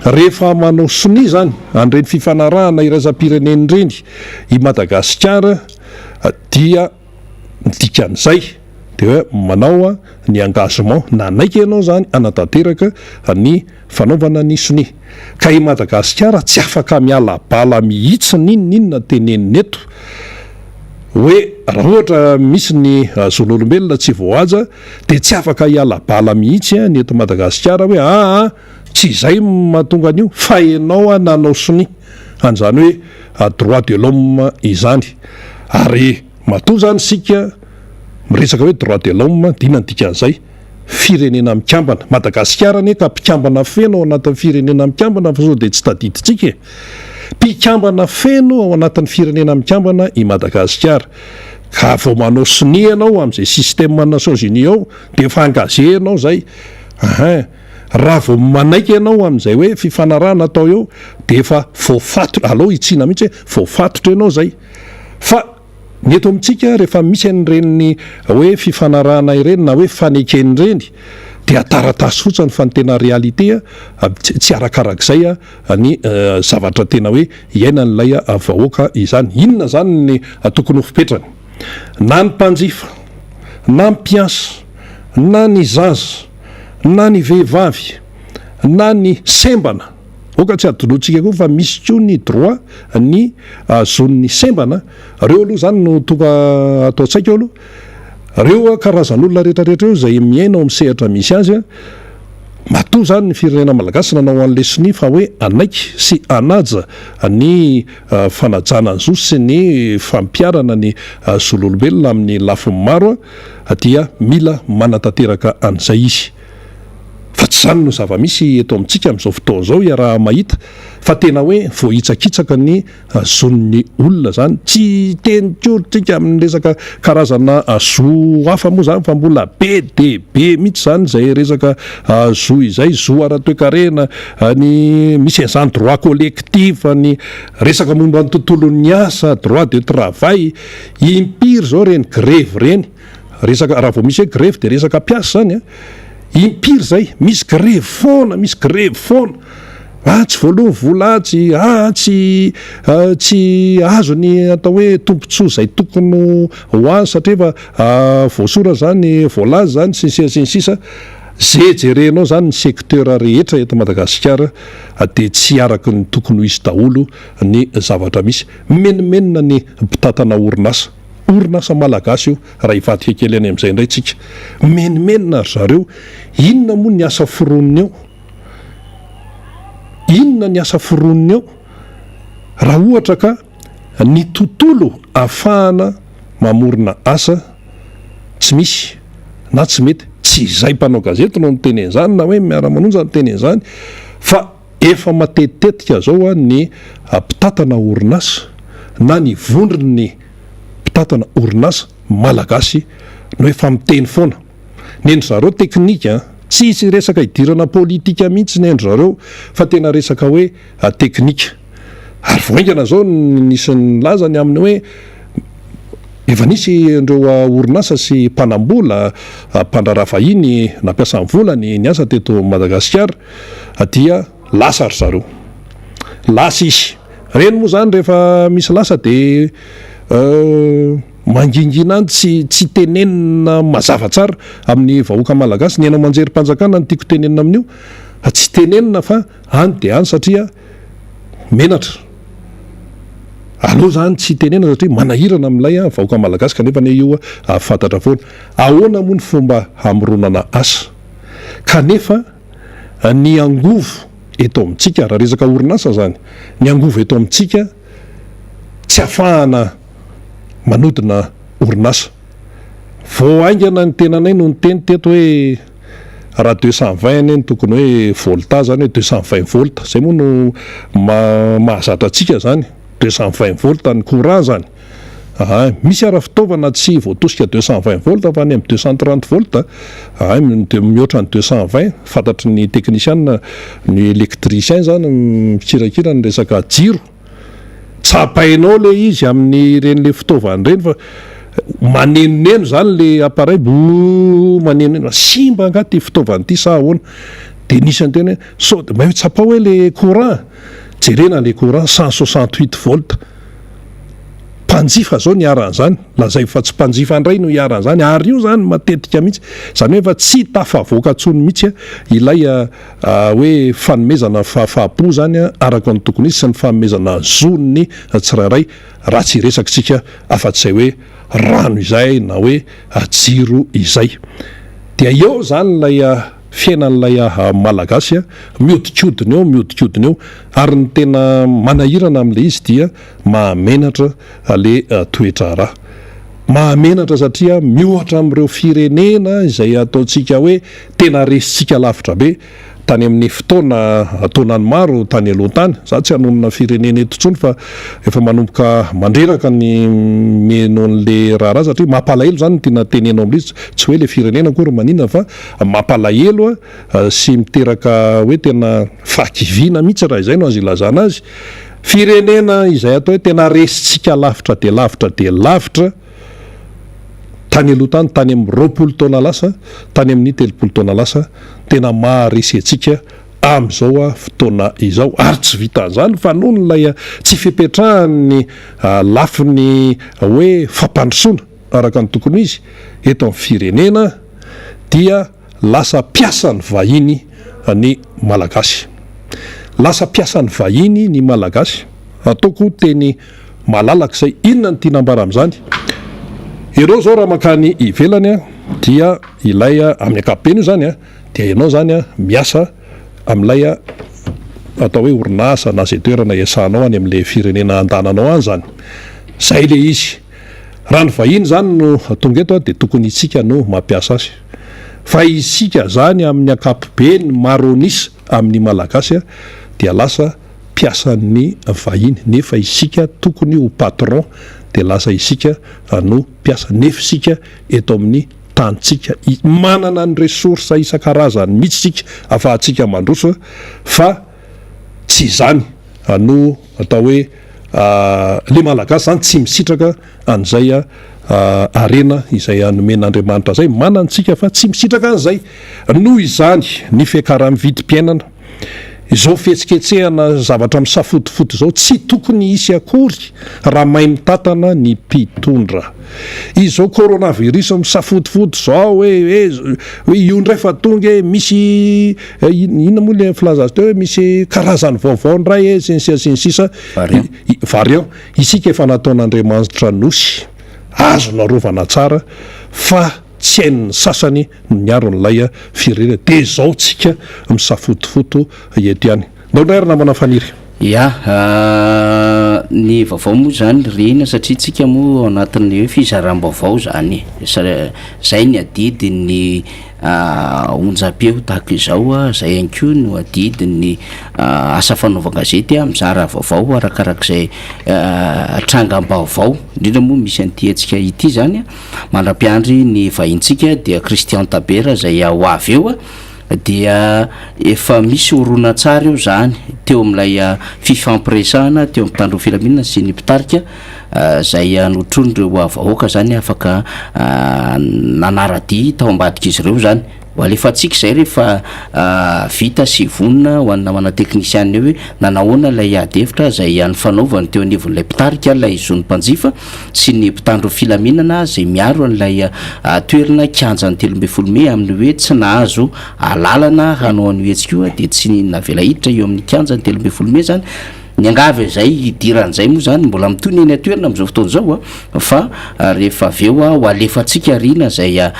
rehefa manao sonia izany an'ireny fifanarahana iraisam-pirenena ireny i Madagasikara dia ny dikan'izay dia hoe manao ny engagement, nanaiky ianao izany hanatanteraka ny fanaovana ny sonia. Ka i Madagasikara tsy afaka miala bala mihitsy n'inon'inona tenenina eto hoe raha ohatra misy ny zon'olombelona tsy voahaja dia tsy afaka hiala bala mihitsy ny eto Madagasikara hoe aa tsy izay mahatonga an'io fa ianao nanao sonia an'izany hoe droit de l'homme izany. Ary matoa izany isika miresaka hoe droit de l'homme dia inona ny dikan'izay? Firenena Mikambana. Madagasikara anie ka mpikambana feno ao anatin'ny Firenena Mikambana fa sao dia tsy tadidintsika e! Mpikambana feno ao anatin'ny Firenena Mikambana i Madagasikara. Ka vao manao sonia ianao amin'izay système Nations Unies ao dia efa engagé ianao izay. Ahin. Raha vao manaiky ianao amin'izay hoe fifanarahana atao eo dia efa voafatotra, aleo hitsiana mihitsy hoe voafatotra ianao izay. Fa. Ny eto amintsika rehefa misy an'ireny hoe fifanarahana ireny na hoe fanekena ireny. dia taratasy fotsiny fa ny tena réalité tsy arakarak'izay ny zavatra tena hoe iainan'ilay vahoaka izany. Inona izany ny tokony ho fipetrany? Na ny mpanjifa, na ny mpiasa, na ny zaza, na ny vehivavy, na ny sembana, aoka tsy hadinointsika koa fa misy koa ny droit ny zon'ny sembana, ireo aloha izany no tonga ato an-tsaiko aloha, Ireo karazan'olona rehetra rehetra ireo izay miaina ao amin'ny sehatra misy azy, matoa izany ny firenena malagasy nanao an'ilay sonia fa hoe hanaiky sy hanaja ny fanajana ny zo sy ny fampiharana ny zon'olombelona amin'ny lafiny maro dia mila manatanteraka an'izay izy. Fa tsy izany no zava-misy eto amintsika amin'izao fotoana izao iaraha-mahita fa tena hoe voahitsakitsaka ny zon'ny olona zany, tsy hiteny koa tsika amin'ny resaka karazana zo hafa moa zany fa mbola be dia be mihitsy zany izay resaka zo izay, zo ara-toekarena, ny misy an'izany droit collectif, ny resaka momba ny tontolon'ny asa, droit de travail, impiry zao ireny grevy ireny, resaka raha vao misy hoe grevy dia resaka mpiasa zany an, impiry zay, misy grevy foana, misy grevy foana. Ah tsy voaloa ny vola atsy, ah tsy tsy azo ny atao hoe tombontsoa izay tokony ho azo satria efa voasoratra izany, voalaza izany sy ny sisa sy ny sisa. Ze jerenao izany ny secteur rehetra eto Madagasikara dia tsy araka ny tokony ho izy daholo ny zavatra misy. Mimenomenona ny mpitantana orinasa, orinasa malagasy io raha hivadika kely any amin'izay indray tsika. Mimenomenona ry zareo, inona moa ny asa foroniny eo? Inona ny asa foroniny eo raha ohatra ka ny tontolo ahafahana mamorona asa tsy misy na tsy mety? Tsy izay mpanao gazety no miteny an'izany na hoe miara-manonja no miteny an'izany fa efa matetitetika zao ny mpitantana orinasa na ny vondron'ny mpitantana orinasa malagasy no efa miteny foana. Ny ndry zareo teknika an! Tsisy resaka idirana politika mihitsy ny ndry zareo fa tena resaka hoe teknika. Ary vao haingana zao nisy nilaza ny amin'ny hoe efa nisy ireo orinasa sy mpanambola, mpandraharaha vahiny nampiasa ny volany niasa teto Madagasikara dia lasa ry zareo. Lasa izy. Ireny moa zany rehefa misy lasa dia Mangingina any tsy tsy tenenina mazava tsara amin'ny vahoaka malagasy, ny haino aman-jerim-panjakana no tiako tenenina amin'io fa tsy tenenina fa any dia any satria menatra. Aleo zany tsy tenenina satria manahirana amin'ilay vahoaka malagasy kanefa anie io fantatra foana. Ahoana moa ny fomba hamoronana asa kanefa ny angovo eto amintsika, raha resaka orinasa zany, ny angovo eto amintsika tsy afahana manodina orinasa. Vao haingana ny tenanay no niteny teto hoe raha 220 anie no tokony hoe volta zany hoe 220 volta, zay moa no mahazatra antsika zany, 220 volta ny courant zany. Aa, misy ara fitaovana tsy voatosika 220 volta fa any amin'ny 230 volta, aa, mihoatra ny 220, fantatry ny teknisiana, ny électricien zany mikirakira ny resaka jiro. Tsapainao le izy amin'ireny le fitaovana ireny fa manenoneno zany le appareil bouuh manenoneno, simba angaha ty fitaovana ity sa ahoana? De nisy niteny hoe sao de mba tsapao hoe le courant, jerena le courant 168 volts, mpanjifa zao niharan'izany, lazaiko fa tsy mpanjifa indray no iharan'izany ary io zany matetika mihitsy, zany hoe efa tsy tafavoaka intsony mihitsy ilay hoe fanomezana fahafaham-po izany araka ny tokony izy sy ny fanomezana zo ny tsirairay raha tsy hiresaka isika afa-tsy izay hoe rano izay na hoe jiro izay. Dia eo izany ilay fiainan'ilay Malagasy mihodinkodina eo mihodinkodina eo ary ny tena manahirana amin'ilay izy dia mahamenatra ilay toe-draharaha. Mahamenatra satria miohatra amin'ireo firenena izay ataontsika hoe tena resintsika lavitra be tany amin'ny fotoana taonany maro tany aloha tany. Za tsy hanonona firenena eto intsony fa efa manomboka mandreraka ny miheno an'le raharaha satria mampalahelo zany ny tiana teneno amin'le izy, tsy hoe le firenena akory maninona fa mampalahelo sy miteraka hoe tena fahakiviana mihitsy raha izay no azo ilazana azy. Firenena izay atao hoe tena resintsika lavitra dia lavitra dia lavitra. Tany aloha tany, tany amin'ny 20 taona lasa, tany amin'ny 30 taona lasa, tena maharesy antsika amin'izao fotoana izao. Ary tsy vitan'izany fa noho ilay tsy fipetrahan'ny lafiny hoe fampandrosoana araka ny tokony ho izy eto amin'ny firenena dia lasa mpiasan'ny vahiny ny Malagasy. Lasa mpiasan'ny vahiny ny Malagasy. Ataoko teny malalaka izay. Inona no tiana ambara amin'izany? Ianao izao raha mankany ivelany dia ilay amin'ny ankapobeny io izany dia ianao izany miasa amin'ilay atao hoe orinasa na izay toerana iasanao any amin'ilay firenena andananao any izany. Izay ilay izy. Raha ny vahiny izany no tonga eto dia tokony isika no mampiasa azy. Fa isika izany amin'ny ankapobeny maro an'isa amin'ny Malagasy dia lasa mpiasan'ny vahiny nefa isika tokony ho patron dia lasa isika no mpiasa nefa isika eto amin'ny tanintsika manana ny ressources isan-karazany mihitsy isika afahantsika mandroso fa tsy izany no atao hoe le Malagasy zany tsy misitraka an'izay harena izay nomen'Andriamanitra zay manana isika fa tsy misitraka an'izay noho izany ny fiakaran'ny vidim-piainana Izao fihetsiketsehana zavatra misafotofoto izao tsy tokony hisy akory raha mahay mitantana ny mpitondra. Izao coronavirus misafotofoto izao hoe hoe hoe io indray fa tonga e, misy inona moa ilay filaza azy teo hoe misy karazany vaovao indray e, sy ny sisa sy ny sisa. Variant. Variant. Isika efa nataon'Andriamanitra nosy, azo narovana tsara fa tsy hain'ny sasany ny miaro an'ilay firenena dia izao tsika misafotofoto eto ihany. Ndao indray ry namana Faniry. Ya, ny vaovao moa izany rena satria tsika moa ao anatin'ny hoe fizaram-baovao izany e, zay ny adidin'ny onjam-peo tahaka izao, zay ihany koa no adidin'ny asa fanaovan-gazety mizara vaovao arakarak'izay trangam-baovao, indrindra moa misy an'ity hetsika ity izany. Mandra-piandry ny vahintsika dia Christian Tabera izay ho avy eo dia efa misy horonantsary eo izany teo amin'ilay fifampiresahana teo amin'ny mpitandro ny filaminana sy ny mpitarika izay notron'ireo vahoaka izany afaka nanara-dia tao ambadik'izy ireo izany. Ho alefantsika izay rehefa vita sy vonona ho an'ny namana teknisianina eo hoe nanahoana ilay ady hevitra izay nifanaovany teo anivon'ilay mpitarika ilay zon'ny mpanjifa sy ny mpitandro filaminana izay miaro an'ilay toerana kianjan'ny 13 mey amin'ny hoe tsy nahazo alalana hanao an'io hetsika io dia tsy navela hiditra eo amin'ny kianjan'ny 13 mey izany. Niangavy an'izay hidiran'izay moa izany mbola mitohy ny eny an-toerana amin'izao fotoana izao a, fa rehefa avy eo ho alefantsika aoriana izay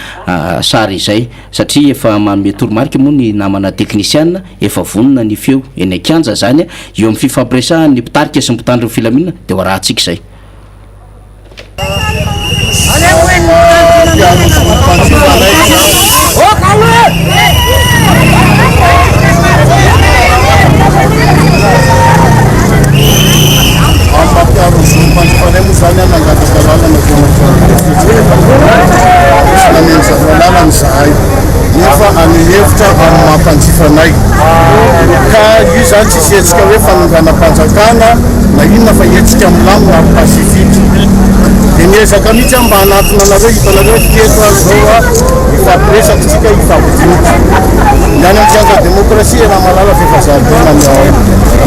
sary izay satria efa manome toromarika moa ny namana teknisiana, efa vonona ny feo eny an-kianja izany eo amin'ny fifampiresahan'ny mpitarika sy ny mpitandro ny filaminana dia ho arahantsika izay. Nefa haneho hevitra amin'ny maha mpanjifa anay ka io izany tsisy hetsika hoe fanonganam-panjakana na inona fa hetsika milamina ary pacifique. Dia miezaka mihitsy aho mba hanatona anareo, hitanareo hoe teto aho izao a, hifampiresaka isika, hifampidinika. Ny any amin'ny kianja demokrasia iaraha-mahalala fa efa zaridaina ny ao.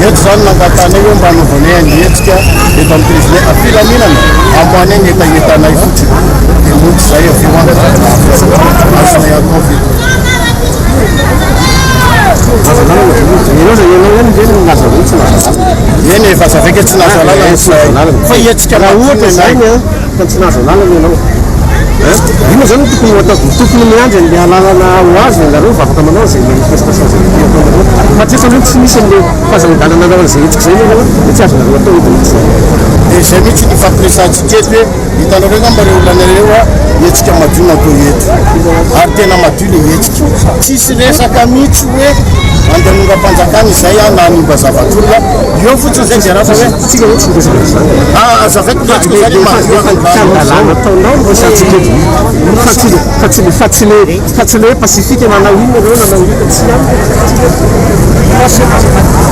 Eto izany nangatahanay hoe mba hanaovanay ny hetsika eto amin'ny treize mai am-pilaminana, amoahanay ny hetahetanay fotsiny. Dia mody izay avy eo an, azonay atao ve? Eny efa azavaiko hoe tsy nahazo alalana ny sahy. Fa hetsika Raha ohatra izany an, ka tsy nahazo alalana ianao. Hein? Inona izany no tokony ho atao? Tokony miandry an'ilay alalana ho azo ianareo vao afaka manao izay manifestation izay mety hataonareo. Fa hatreto aloha tsy misy an'ilay fahazoan-dalana hanao an'izay hetsika izay aloha dia tsy azonareo atao eto mihitsy izany. Dia izay mihitsy ny ifampiresahantsika eto hoe hitanareo angamba ireo olona ireo a, hetsika madio no atao eto. Ary tena madio ilay hetsika. Tsisy resaka mihitsy hoe andeha hanongam-panjakana izay na hanimba zavatr'olona. Eo fotsiny izay dia rasa hoe. Tsika hoe tsy miresaka an'izany. Ah, azavaiko ny hetsika izany Le madio fandikan-dalàna ataonao no resahantsika eto. Fa tsy fa tsy fa tsy le fa tsy le hoe pacifique nanao inona ireo nanao inona tsy any no resahantsika eto.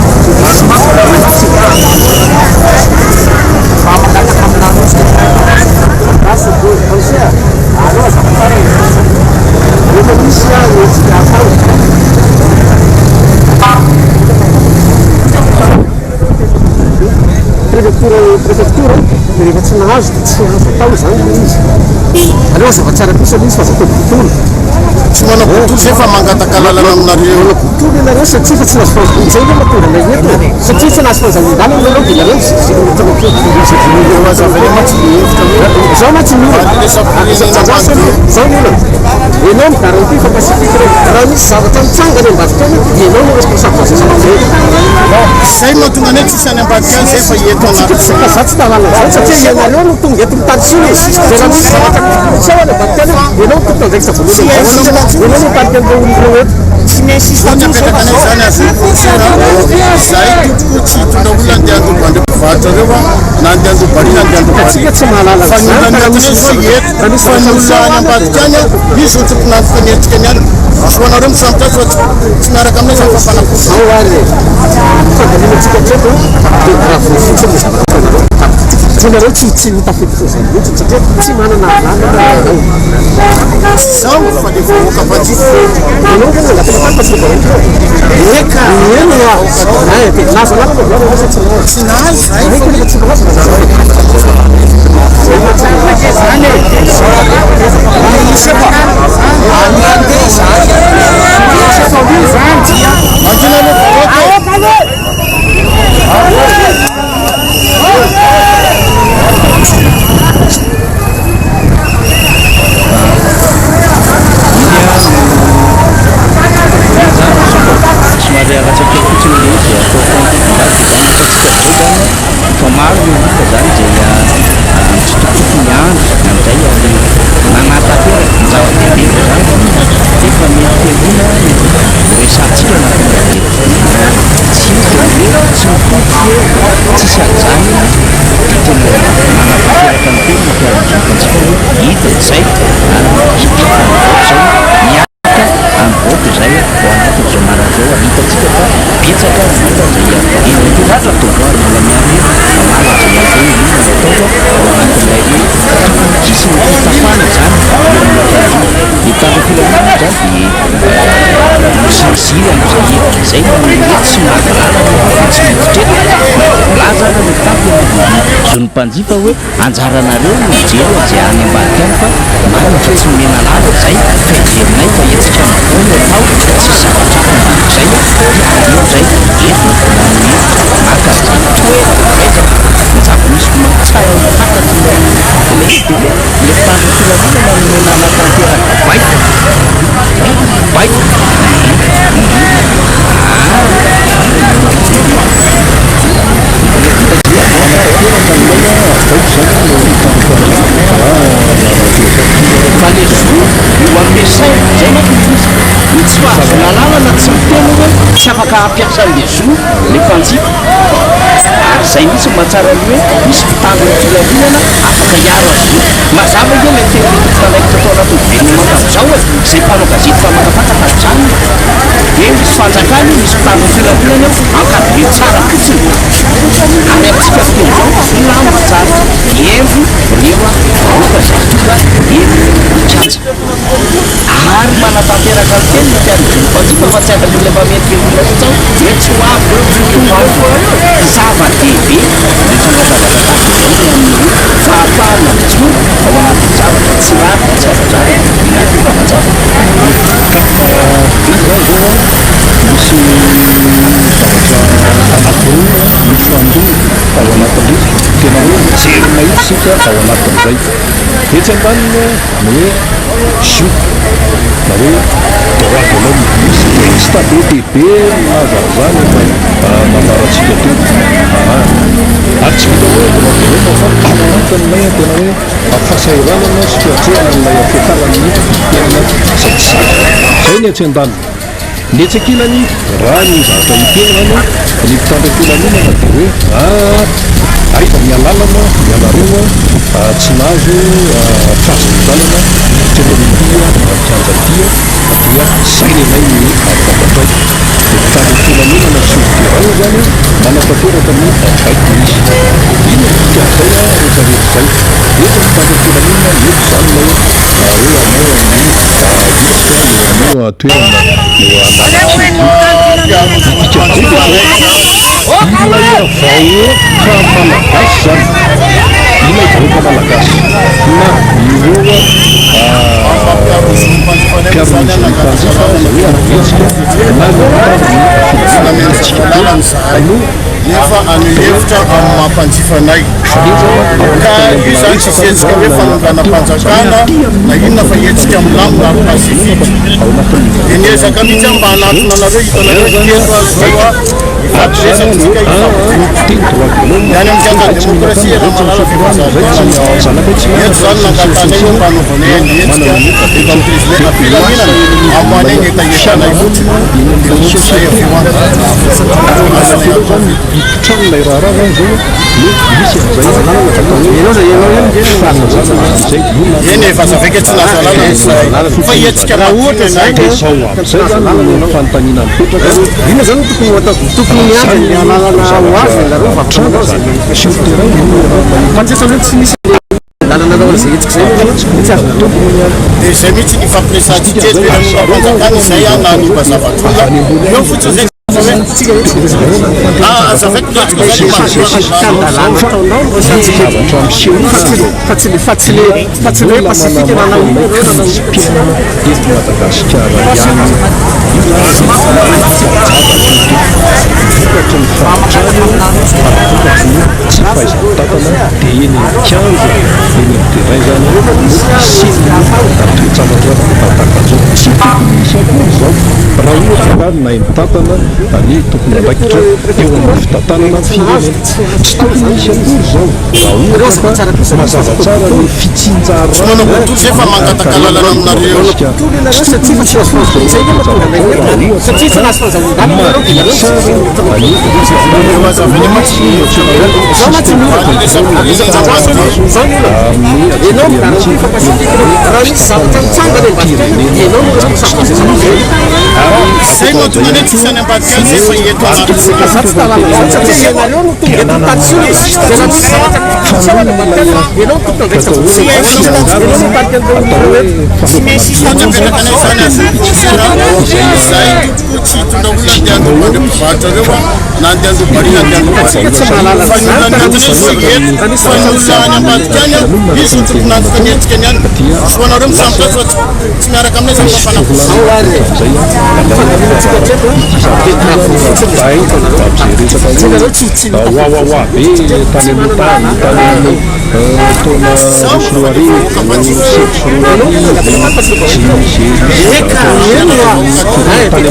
préfecture dia rehefa tsy nahazo dia tsy azo atao izany ilay izy. Aleo hazava tsara kosa ilay izy fa aza atao bontolo. Tsy manao bontolo zay fa mangataka alalana aminareo. Manao bontolo ianareo satria efa tsy nahazo fahazoan izay ve mahatonga anay eto e? Satria tsy nahazo fahazoan-dalana ianareo dia ianareo miziriziri ny ataonao kely. Eo hazavaina mantsy le hevitra hoe Zao mantsy ny olana. Andraso aloha. Zao ny olana. Ianao mi-garantie fa pacifique ireo. Raha misy zavatra mitranga any ambadika any dia ianao no responsable an'izay zavatra izay. Zay no mahatonga anay tsisy any ambadika any zay fa eto anaty. Fa za tsy tahalala an'izany satria ianareo no tonga eto mitady soa e. Dia raha misy zavatra miseho any ambadika any ianao no tompon'andraikitra voalohany indrindra. Ianao no mitarika an'ireo olona ireo eto. Tsy mi-insiste intsony zay fa zao zany azo enforcer a. Zay tompoko tsy hitondra olona andeha handoba an'ireo mpivarotra ireo a, na andeha handoba ary na andeha handoba ary. Tsika tsy mahalala Fa ny an'izany olona fa raha miankina misy eo zao eto, raha misy fa ny zavatra olona miseho any any ambadika any a, izy no tompon'antoka ny hetsika ny any. Zo anareo misambotra azy fa tsy miaraka aminay zany fa mpanapotry. Zao ary e, ny fandaminantsika hatreto dia bravo fotsiny ny zavatra ataonareo. Fa nareo tsy tsy ho tafiditra izay mihitsy satria tsy manana alalana ianareo. Tsy zaho fa le vahoaka mpanjifa. Ianao ve nangataka tany fa tsy le vahoaka eo? Eka. Eny oa. Ay, dia nahazo alalana ve ianareo sa tsy nahazo? Tsy nahazo zahay Ay, fa tena tsy nahazo na zany. Mangina aloha vahoaka e. Somary alatsaka kely fotsiny ilay izy dia atao compte ambadika izany. Hitantsika amin'izao izany fa maro ny olona izany izay mitsitokotoko ny andro amin'izay ary nanatanteraka ny zava-dehibe izany dia efa mety henoina ny resahantsika anatin'ny tsy hita ny hoe tsy mitoky hoe tsisy an'izany dia tena manatanteraka ny teny ny mpiara-mpiantsika hoe hita izay ary hita fa mivoaka izao miaraka amin'ny vahoaka izay ao anatin'izao marary izao ary hitantsika fa betsaka ny olona izay eny an-toerana tonga ary mbola miandry mamaly an'izay avy eo inona no atao ao anatin'ilay hoe tokony hisy ny fitafana izany eo amin'ny mpiara-monina. Ny mpitandro filaminana izany dia miziriziry amin'izay hevitra izay no hoe tsy mahazo lalana fa tsy miditra eto na dia milaza aza ny mpitandro ny zon'ny mpanjifa hoe anjaranareo no mijery an'izay any ambadika any fa marina fa tsy nomena lalana izay fa heverinay fa hetsika mavoa no atao tsisy zavatra hafa ambadik'izay dia aleo izay eto manome maka an'izay toerana izay zany ny zava-misy mahatsara ho fantatry ny ilay izy dia hoe Ilay mpitandro ny filaminana no nanatanteraka baiko, baiko, Fa le zo io ampiasaina, zay manko ny izy, ny tsy fahazoana alalana tsy miteny hoe tsy afaka hampiasa an'le zo le mpanjifa. Ary izay mihitsy no mahatsara ny hoe misy mpitandro ny filaminana afaka hiaro azy ireo. Mazava ange ilay tenin'ny tompon'andraikitra tao anatin'ny governemanta amin'izao e, izay mpanao gazety mpamakafaka tamin'izany hoe misy fanjakana io, misy mpitandro ny filaminana eo, encadré tsara fotsiny. Ary amintsika fotoana izao, milamina tsara, hendry ireo vahoaka izay tonga eny an-kianja. Ary manatanteraka ny teniny ny mpiara-belona mpanjifa fa tsy araka ilay mamerimberina mihitsy aho hoe tsy ho avy ireo, tsy ho tonga ireo. Zava-dehibe ny tranga-javatra tahaka izao ny amin'ny hoe fahafahana mijoro ao anatin'ny zavatra tsy rariny, tsy ara-drariny na koa ara-javatra. Ka io izany izao an, misy zavatra anankiroa mifandona ao anatin'ilay izy, tena hoe mijery mahitsy isika ao anatin'izay. Etsy andaniny ny hoe zo na hoe droit de l'homme. Misy texte be dia be milaza an'izany efa nambarantsika teo. Ary tsy vitan'ny hoe droit de l'homme fa ao anatin'ilay tena hoe fahasahiranana sy fiatrehana an'ilay fiakaran'ny fiainana izay tsy zaka. Izay ny etsy andaniny. Ny etsy ankilany, raha ny zavatra hita eo izany, ny mpitandro filaminana dia hoe aa aiza ny alalana ianareo tsy nahazo fahazoan-dalana hiditra eto amin'ity kianja ity dia izay ny anay ny fantatray. Dia mpitandro filaminana sur terrain izany manatanteraka ny baiko misy. Inona no dikan'izay rehetra rehetra izay? Eto ny mpitandro filaminana mety izany ilay hoe hanao an'io hetsika eo amin'io toerana eo Analakely io. Ny dikan'izay dia izao. Ilay vahoaka malagasy izany, ilay vahoaka malagasy na ireo mpiaro ny zon'ny mpanjifa izay hoe hanenjika na ny mpitandro ny filaminana antsika teo no Nefa haneho hevitra amin'ny maha mpanjifa anay. Ka io izany tsisy hetsika hoe fanonganam-panjakana na inona fa hetsika milamina ary pacifique. Dia niezaka mihitsy aho mba hanatona anareo, hitanareo hoe teto aho izao a, hifampiresaka isika, hifampidinika. Ny any amin'ny kianjan'ny demokrasia iaraha-mahalala fa efa zary taona. Eto izany nangatahanay hoe mba hanaovanay an'ilay hetsika eto amin'ny Président am-pilaminana, hamoahanay ny hetahetanay fotsiny dia mody izay avy eo an. Azonay atao ve? Hitrano ilay raharaha zany zao no misy an'izay atao hoe fanajana izay olona. Eny e, vaza vaika tsy nahazo alalana izahay fa hetsika Raha ohatra izany Dia izao amin'izay zany no fanontaniana mipetraka hoe Inona izany no tokony ho atao? Tokony miandry ny alalana ho azy ianareo vao afaka manao izay sur terrain no mahita. Fa tsy hoe tsy misy lalana hanao an'izay hetsika izay nefa tsy azo natao. Dia izay mihitsy ny ifampiresahantsika eto hoe nanongam-panjakana izay na hanimba zava-tonga. Eo fotsiny izay fa hoe azavaiko ny hetsika izany Zavatra miseho Fa tsy le fa tsy le fa tsy le hoe pacifique na nanao ilay krizim-piainana eto Madagasikara ihany io vokatry ny fahantrana ary vokatry ny tsy fahaiza-mitantana dia eny amin'ny kianja, eny amin'ny terrain izany no hisian'ny toe-javatra tahaka izao. Tsy tokony hisy akory izao raha ohatra ka nahay mitantana ny tompon'andraikitra eo amin'ny fitantanana ny firenena. Tsy tokony hisy akory izao raha ohatra ka mazava tsara ny Tsy manao bodoa zay fa mangataka lalana aminareo. Tsy tokony hisy akory izao toe-javatra izao raha ohatra ka madio tsara ny Zay no tonga any tsisy any ambadika any zay fa eto Wawawa be tany amin'ny tany tany amin'ny taona 2002, 2009 sy izay tany amin'ny taona 1991 ho anay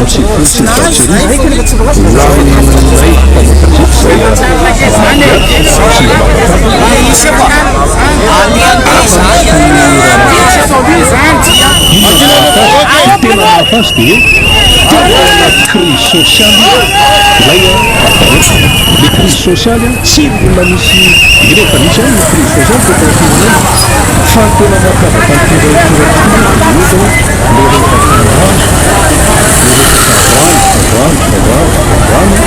mpanao gazety izay Ny tena mahafaly dia hoe tena ao anaty crise sociale ilay atao hoe le crise sociale tsy mbola nisy eny efa nisy ihany ny crise sociale teto amin'ny firenena fa ny tena mampiavaka an'ity indray mitoraka ity dia ohatra hoe le resaka rano, le resaka rano, rano, rano, rano,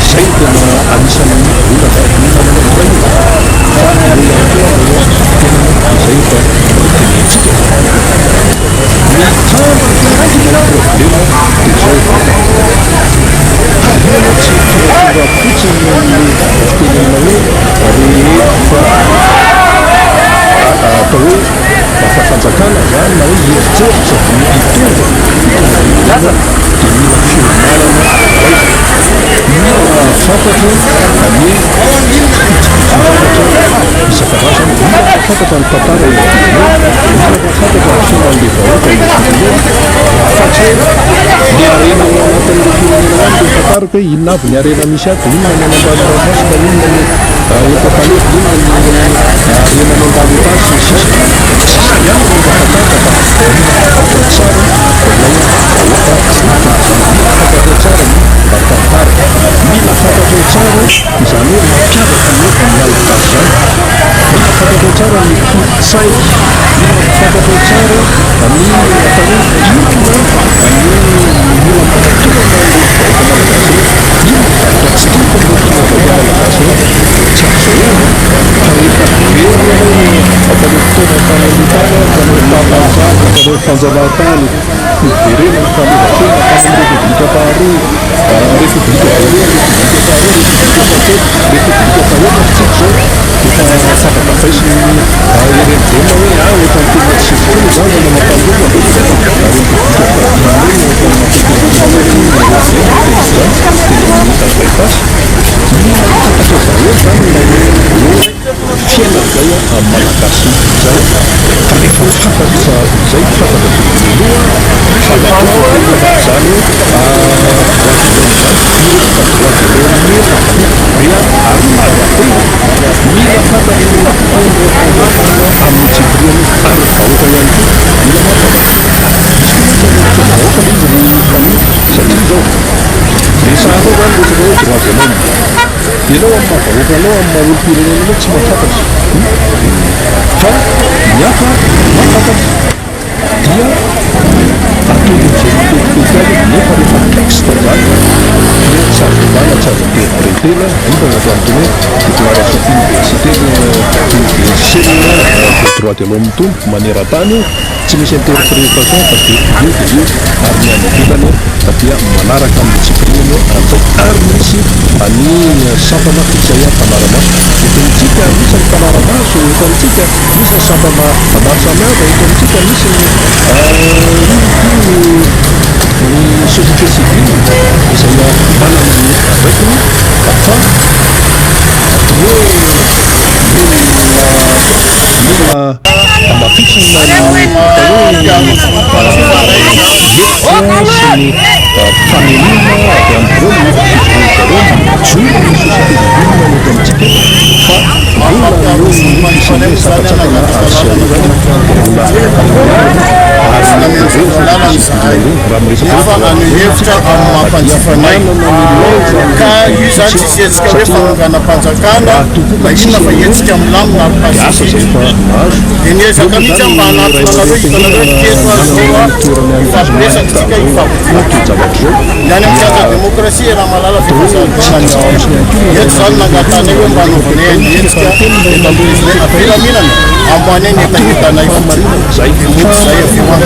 izay no tena anisan'ny olana olana anankiray fa eo ihany koa aloha tena izay efa notenenintsika. Mitambatra ilay problema dia izao io tsy tongatonga fotsiny ny fitenenana hoe rehefa atao hoe fanjakana izany na hoe hieritreritra ny hitondra hitondra firenena dia mila fiomanana goavana, mila mahafantatra ny pitsopitson-javatra isan-karazany, mila mahafantatra ny tantara eo amin'ny firenena, mila mahafantatra ny fiainan'ilay vahoaka eo amin'ny firenena, fa tsy hoe ny harena ao anatin'ilay firenena ihany no fantariko hoe inona avy ny harena misy ato, inona ny any ambany ranomasina, inona ny eto an-tanety, inona ny harena any ambany tany sy ny sisa. Tsy izay ihany no mila fantarina fa mila mahafantatra tsara ilay vahoaka mitondra, mila fantatra tsara ny tantara, mila fantatrao tsara izany hoe mampiavaka ny Malagasy izany, mila fantatrao tsara ny kolontsaina, mila fantatrao tsara ny atao hoe inona ny mila manatona ireo vahoaka Malagasy ireo, inona ny zavatra tsy tiako amin'ireo mpitondra vahoaka Malagasy ireo, tsy azo ahoana fa rehefa very ianao tany amin'ny fotoana tany aloha tany, tany amin'ny fahafahantsary, tany amin'ny fanjanahantany, Nojerena ny fahaleovantena tany amin'ny Repoblika faharoa, Repoblika. Raisin'ny RMDM hoe ah ohatran'ny tena tsy foana izany raha mampandroba ary midika fa dinay ohatran'ny mampiaka ny RMDM teny izany teny amin'ny bypass. Mila fantatra daholo izany ilay hoe fiainana izay amin'ny Malagasy izay fa rehefa fantatra izay fantatra mialoha fa matoa izany hoe droit de l'homme izany miresaka droit de l'homme be ary maro be mila fantatry ny mpitondra amin'ny antsipiriany ary ny vahoaka ihany koa mila mahafantatra. Misy koa mantsy ny hevitra vahoaka ilay izy ry Fanilo satria izao, resahanao izany resaka hoe droit de l'homme, ianao amin'ny maha vahoaka anao, amin'ny maha olom-pirenena anao tsy mahafantatra fa ny hafa mahafantatra. dia atody mijery mifetifety azy nefa rehefa texte zany dia tsy azo ovana tsy azo interpretena indrindra ny avy amin'ny hoe déclaration universitaire universelle des droits de l'homme itony maneran-tany io tsy misy interprétation fa dia io dia io ary ny any ivelany dia manaraka amin'ny tsipiriany an'izay ary misy ny sampana izay mpanara-maso eto amintsika misy ny mpanara-maso eto amintsika Misy ny sampana maro samihafa eto amintsika, misy ny ny société civile izay manana ny andraikiny fa hoe mila hamafisina ny atao hoe hevitra sy ny fanehoana avy amin'ireo ny fijoroan-dry zareo mijoro ny société civile eto amintsika fa mbola noho ny fisian'ny sakantsakana atsy sy aroa izany dia mbola atao ihany aloha ary ireo société civile ireo raha miresaka hoe Nefa ny hevitra amin'ny maha mpanjifa anay ka io izany tsisy hetsika hoe fanonganam-panjakana na inona fa hetsika milamina ary pacifique dia niezaka mihitsy aho mba hanatona anareo hitanareo teto ary izao a hifampiresaka isika hifampidinidina ny any amin'ny kianja demokrasia Ramalala fa efa zato taona isika eto izany nangatanay hoe mba anaovanay ny hetsika eto amin'ny am-pilaminana amboanay ny hetahetanay fotsiny dia mody izay avy eo an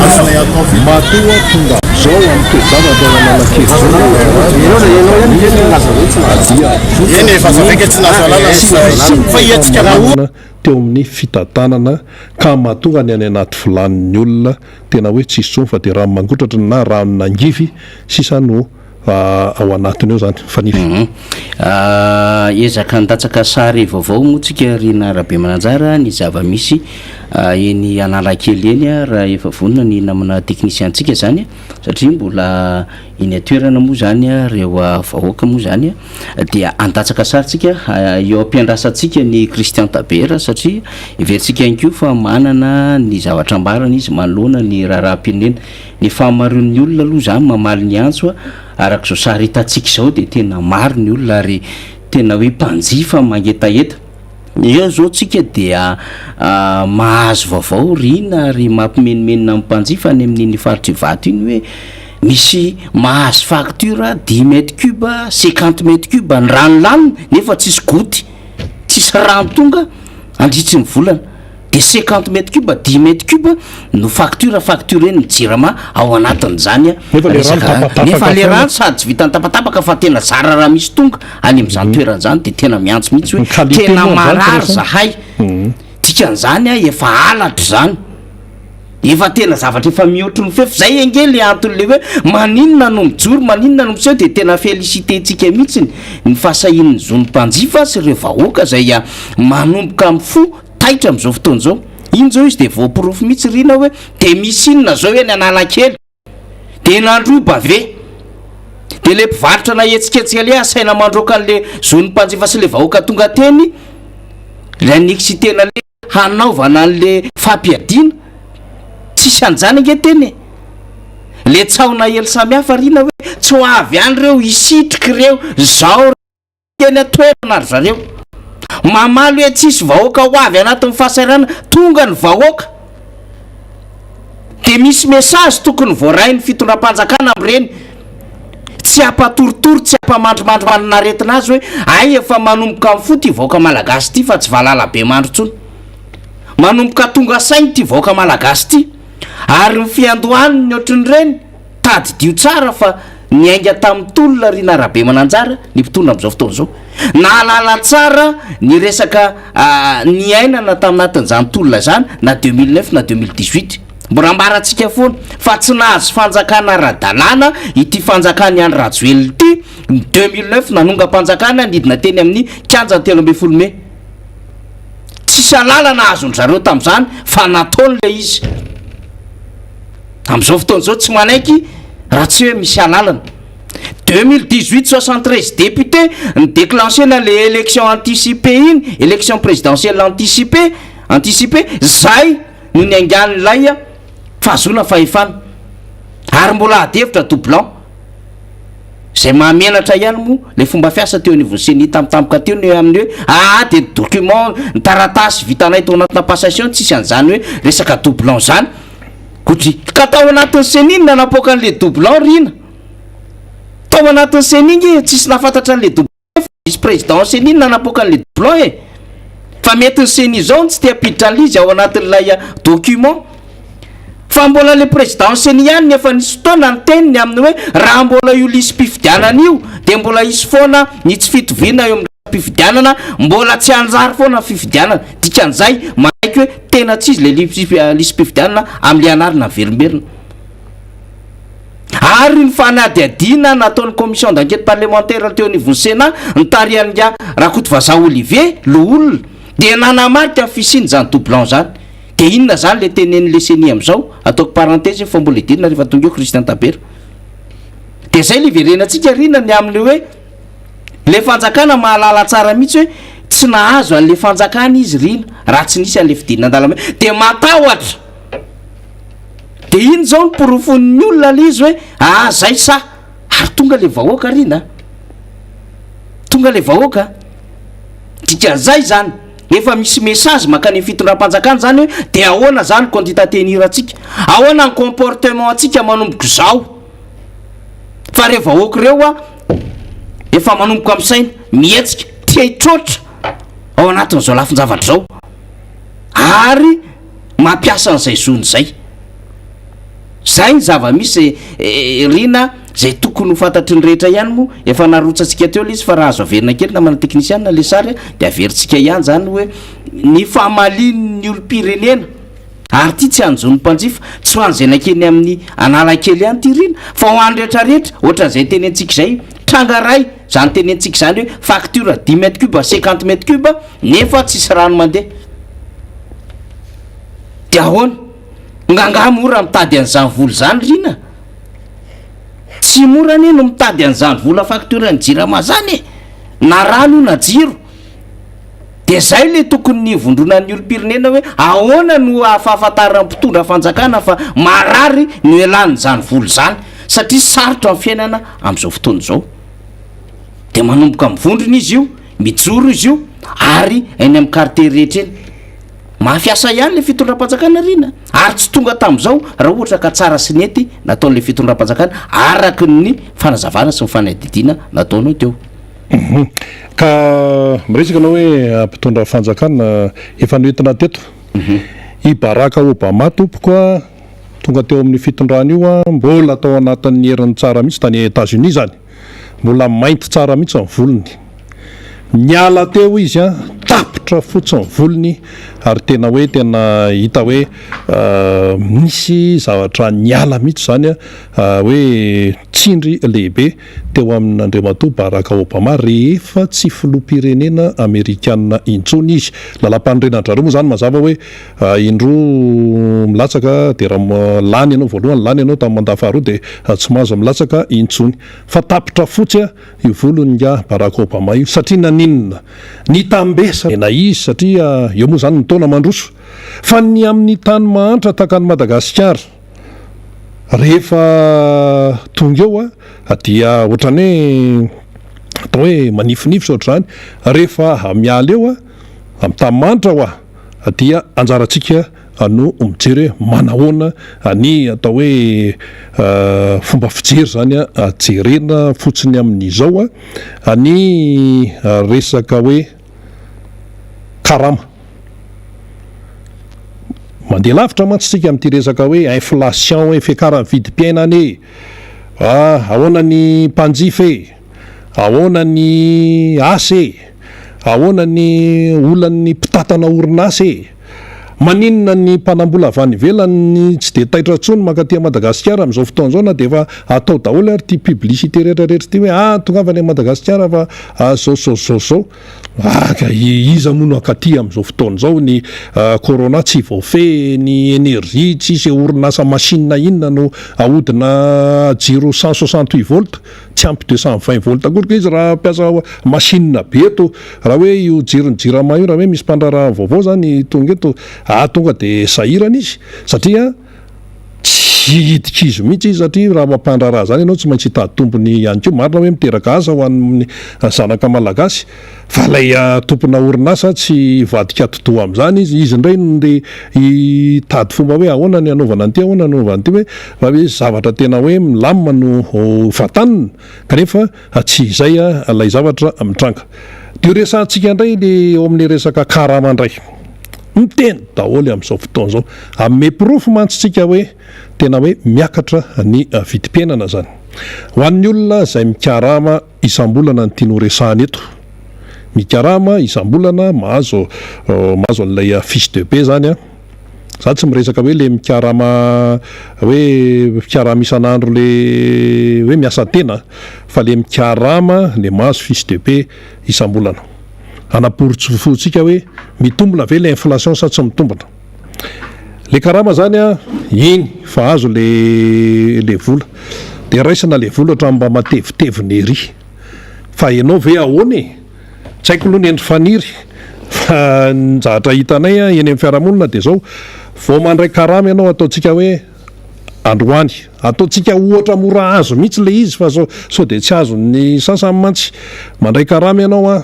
azonay atao ve Matoa tonga amin'izao amin'ny toe-javatra ao Analakely izao dia Eny e, efa azavaiko e, tsy nahazo alàlana izahay fa hetsika nahoana? teo amin'ny fitantanana ka mahatonga ny any anaty vilanin'ny olona tena hoe tsisy intsony fa dia rano mangotratra na rano nangivy sisa no ao anatiny ao zany fanify. Ezaka handatsaka sary vaovao moa tsika ry Rina Rabemananjara ny zava-misy eny Analakely eny raha efa vonona ny namana teknisiantsika zany satria mbola eny an-toerana moa zany ireo vahoaka moa zany dia handatsaka sary tsika eo am-piandrasantsika ny Christian Tabera satria heverintsika ihany koa fa manana ny zavatra ambarany izy manoloana ny raharaham-pirenena. Ny fahamaroan'ny olona aloha izany mamaly ny antso araka izao sary hitantsika izao dia tena maro ny olona ary tena hoe mpanjifa mangetaheta. Eo izao tsika dia mahazo vaovao rina ary mampimenomenona ny mpanjifa any amin'iny faritra Ivato iny hoe misy mahazo facture dix mètres cube, cinquante mètres cube ny rano laniny nefa tsisy goutte, tsisy rano tonga andritry ny volana. De 50 mètres cube, dix mètres cube no facture facturer-n'ny jirama ao anatin'izany Nefa le rano resaka rano. tapatapaka Nefa le foana. rano sady tsy vitan'ny tapatapaka fa tena zara raha misy tonga any amin'izany toerana izany de tena miantso mihitsy Ny hoe qualité tena moa amin'izany marary très zahay. Dikan'izany efa halatra izany. Efa tena zavatra efa mihoatry ny fefy zay ange le antony le hoe maninona no mijoro maninona no miseho de tena feliciter-tsika mihitsiny ny fahasahian'ny zon'ny mpanjifa sy ireo vahoaka zay manomboka mifoha taitra amin'izao fotoana izao. Iny zao izy de voaporofo mihitsy Rina hoe de misy inona zao eny Analakely? De nandroba ve? De le mpivarotra nahetsiketsika le asaina mandroaka an'le zon'ny mpanjifa sy le vahoaka tonga teny le ni-exciter-na le hanaovana an'le fampiadiana, tsisy an'izany ange teny e! Le tsaho naely samihafa rina hoe tsy ho avy any reo hisitrika ireo zao eny an-toerana ry zareo. Mamaly hoe tsisy vahoaka ho avy anatin'ny fahasahiranana, tonga ny vahoaka de misy message tokony voarain'ny fitondram-panjakana amin'ireny. Tsy hampatoritory, tsy hampamandrimandry manana aretina azy hoe hay efa manomboka mifoha ity vahoaka malagasy ity fa tsy valala be mandry intsony. Manomboka tonga saina ity vahoaka malagasy ity. Ary ny fiandohany ny ohatrin'ireny, tadidio tsara fa. Niainga tamin'ny tolona Rina Rabemananjara ny mpitondra amin'izao fotoana izao. Nahalala tsara ny resaka niainana taminatin'izany tolona izany na 2009 na 2018. Mbola ambarantsika foana fa tsy nahazo fanjakana ara-dalàna ity fanjakan'i Andry Rajoelina ity ny 2009 nanongam-panjakana nidina teny amin'ny kianjan'ny 13 mey. Tsisy alalana azon-dry zareo tamin'izany fa nataony ilay izy. Amin'izao fotoana izao tsy manaiky raha tsy hoe misy alalana. 2018 73 députés ny déclencher-na le élection anticipée iny, élection présidentielle anticipée, anticipée, zay no niaingan'ilay fahazoana fahefana. Ary mbola ady hevitra doublant. Izay mahamenatra ihany moa ilay fomba fiasa teo anivon'ny ceni tampotampoka teo ny amin'ny hoe aa dia ny document, ny taratasy vitanay tao anatina passation tsisy an'izany hoe resaka doublon izany. Godry. Ka tao anatin'ny ceni no nanapoaka an'ilay doublon Rina. Tao anatin'ny ceni nge tsisy nahafantatra an'ilay doublon fa vice président ceni no nanapoaka an'ilay doublon e. Fa mety ny ceni izao no tsy te hampiditra an'ilay izy ao anatin'ilay document. Fa mbola le président ceni ihany no efa nisy fotoana niteny ny amin'ny hoe raha mbola io lisi-pifidianana io dia mbola hisy foana ny tsy fitoviana eo amin'ny lisi-pifidianana, mbola tsy hanjary foana ny fifidianana. Dikan'izay manaiky hoe tena tsy izy le lisi-pifidianana amin'le anarana miverimberina. Ary ny fanadihadiana nataon'ny commission d'enquête parlementaire teo anivon'ny Sénat notarihan'ingahy Rakotovazaha Olivier, loholona, dia nanamarika ny fisian'izany doublon izany. Dia inona zany le tenenin'le ceni amizao? Ataoko parenthèse fa mbola hidirina rehefa tonga eo Christian Tabera. Dia zay le iverenantsika Rina ny amin'le hoe le fanjakana mahalala tsara mihitsy hoe tsy nahazo an'le fanjakana izy Rina raha tsy nisy an'le fidinana an-dalambe. Dia matahotra. Dia iny zao ny porofon'ny olona le izy hoe ah zay sa ary tonga le vahoaka Rina a. Tonga le vahoaka. Dikan'izay zany, efa misy message mankany amin'ny fitondram-panjakana zany hoe de ahoana zany conduite à tenir antsika, ahoana ny comportement antsika manomboka izao, fa reo vahoaka ireo a efa manomboka misaina, mihetsika, tia hitroatra ao anatin'izao lafin-javatra izao ary mampiasa an'izay zony izay. Zay ny zava-misy e Rina zay tokony ho fantatry ny rehetra ihany moa efa narotsatsika teo le izy fa raha azo averina kely namana teknisianina le sary a de averintsika ihany zany hoe ny famalian'ny olom-pirenena ary ty tsy anjon'ny mpanjifa tsy ho an'izay nakeny amin'ny Analakely ihany ty Rina fa ho an'ny rehetra rehetra ohatran'izay tenentsika izay tranga ray zany tenentsika izany hoe facture dix mètre cube cinquante mètre cube nefa tsisy rano mandeha de ahoana Ngangah mora mitady an'izany vola izany Rina? Tsy mora anie no mitady an'izany vola facture ny jirama zany e! Na rano io na jiro. Dia zay le tokony nivondronan'ny olom-pirenena hoe ahoana no ahafahafantaran'ny mpitondra fanjakana fa marary no ialàn'izany vola izany satria sarotra ny fiainana amin'izao fotoana izao. Dia manomboka mivondrona izy io, mijoro izy io ary eny amin'ny quartier rehetra eny. Mafy asa ihany le fitondram-panjakana Rina ary tsy tonga tamin'izao raha ohatra ka tsara sy nety nataon'le fitondram-panjakana araka ny fanazavana sy ny fanadihadiana nataonao teo. Ka miresaka ianao hoe mpitondra fanjakana efa noentina teto i Barack Obama tompoko a, tonga teo amin'ny fitondrana io a, mbola tao anatin'ny heriny tsara mihitsy tany Etats Unis izany. Mbola mainty tsara mihitsy ny volony. Niala teo izy an, tapitra fotsy ny volony ary tena hoe tena hita hoe nisy zavatra niala mihitsy izany an, hoe tsindry lehibe teo amin'Andriamatoa Barack Obama rehefa tsy filoham-pirenena amerikana intsony izy. Lalàmpanorenan-dRareo moa izany mazava hoe indroa milatsaka dia raha lany ianao voalohany, lany ianao tamin'ny mandat faharoa dia tsy mahazo milatsaka intsony. Fa tapitra fotsy io volon'ingahy Barack Obama io satria naninona? Nitambesana izy satria eo moa izany ny taona mandroso. Fa ny amin'ny tany mahantra tahaka an'i Madagasikara rehefa tonga eo dia ohatran'ny hoe atao hoe manifinify sy ohatr'izany rehefa miala eo amin'ny tany mahantra hoa. dia anjarantsika no mijery hoe manahoana ny atao hoe fomba fijery izany jerena fotsiny amin'izao ny resaka hoe karama. Mandeha lavitra mantsy isika amin'ity resaka hoe inflation hoe fiakaran'ny vidim-piainana e! Ah, ahoana ny mpanjifa e? Ahoana ny asa e? Ahoana ny olan'ny mpitantana orinasa e? Maninona ny mpanambola avy any ivelany tsy dia taitra intsony mankaty Madagasikara amin'izao fotoana izao na dia efa atao daholo ary ity publicité rehetra rehetra ity hoe ah tongava any Madagasikara fa zao zao zao zao. Ah ka iza moa no hankaty amin'izao fotoana izao, ny corona tsy voafehy, ny energie tsisy, orinasa machine inona no ahodina jiro 168 volts, tsy ampy 220 volts akory kay izy raha hampiasa machine be eto, raha hoe io jiron'ny jirama io raha hoe misy mpandraharaha vaovao zany tonga eto, ah tonga de sahirana izy satria Tsy hidi-kizo mihitsy izy satria raha mampandraharaha izany ianao tsy maintsy hitady tombony ihany koa. Marina hoe miteraka asa ho an'ny zanaka malagasy fa ilay tompona orinasa tsy hivadika atidoha amin'izany izy. Izy indray no ndeha hitady fomba hoe ahoana ny hanaovana an'ity, ahoana ny hanaovana an'ity hoe fa hoe zavatra tena hoe milamina no vantanina kanefa tsy izay ilay zavatra mitranga. Dia ho resahantsika indray ilay eo amin'ny resaka karama indray. Miteny daholo amin'izao fotoana izao. Hanome porofo mantsy tsika hoe tena hoe miakatra ny vidim-piainana izany. Ho an'ny olona izay mikarama isam-bolana no tiany horesahana eto. Mikarama isam-bolana mahazo mahazo an'ilay fiche de paie izany an. Za tsy miresaka hoe le mikarama hoe mpikarama isan'andro le hoe miasa tena fa le mikarama le mahazo fiche de paie isam-bolana. Hanaporofotsika hoe mitombina ve le inflation sa tsy mitombina. Le karama zany an, iny fa azo le le vola de raisina le vola ohatran'ny mba matevitevina ery. Fa enao ve ahoana e? Tsy haiko aloha ny endry faniry fa ny zavatra hitanay eny amin'ny fiarahamonina dia zao, vao mandray karama ianao ataontsika hoe androany, ataontsika ohatra mora azo mihitsy le izy fa sao sao dia tsy azon'ny sasany mantsy, mandray karama ianao an,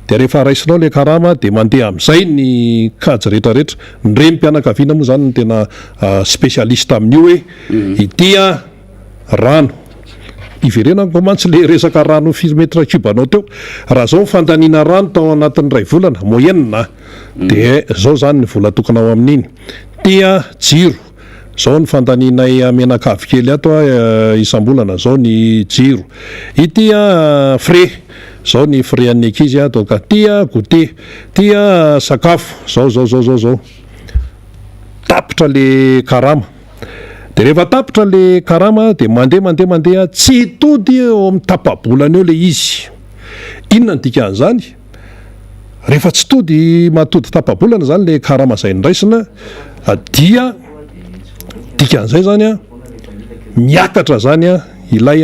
dia rehefa raisinao le karama dia mandeha amin'izay ny kajy rehetra rehetra, ny renim-pianakaviana moa zany no tena spécialiste amin'io hoe ity an, rano. Iverenako mantsy le resaka rano firy mètre cube anao teo. Raha zao ny fandaniana rano tao anatin'ny iray volana, moyenne a, de zao zany ny vola tokony ao amin'iny. Tia jiro, zao ny fandanianay mianakavy kely ato a isam-bolana, zao ny jiro. Ity a frais, zao ny frais an'ny ankizy ato ka. Tia goûter, tia sakafo, zao zao zao zao zao. Tapitra le karama. Dia rehefa tapitra le karama dia mandeha mandeha mandeha tsy tody eo amin'ny tapa-bolana eo le izy. Inona ny dikan'izany? Rehefa tsy tody mahatody tapa-bolana izany le karama izay noraisina dia dikan'izay izany an, miakatra izany an ilay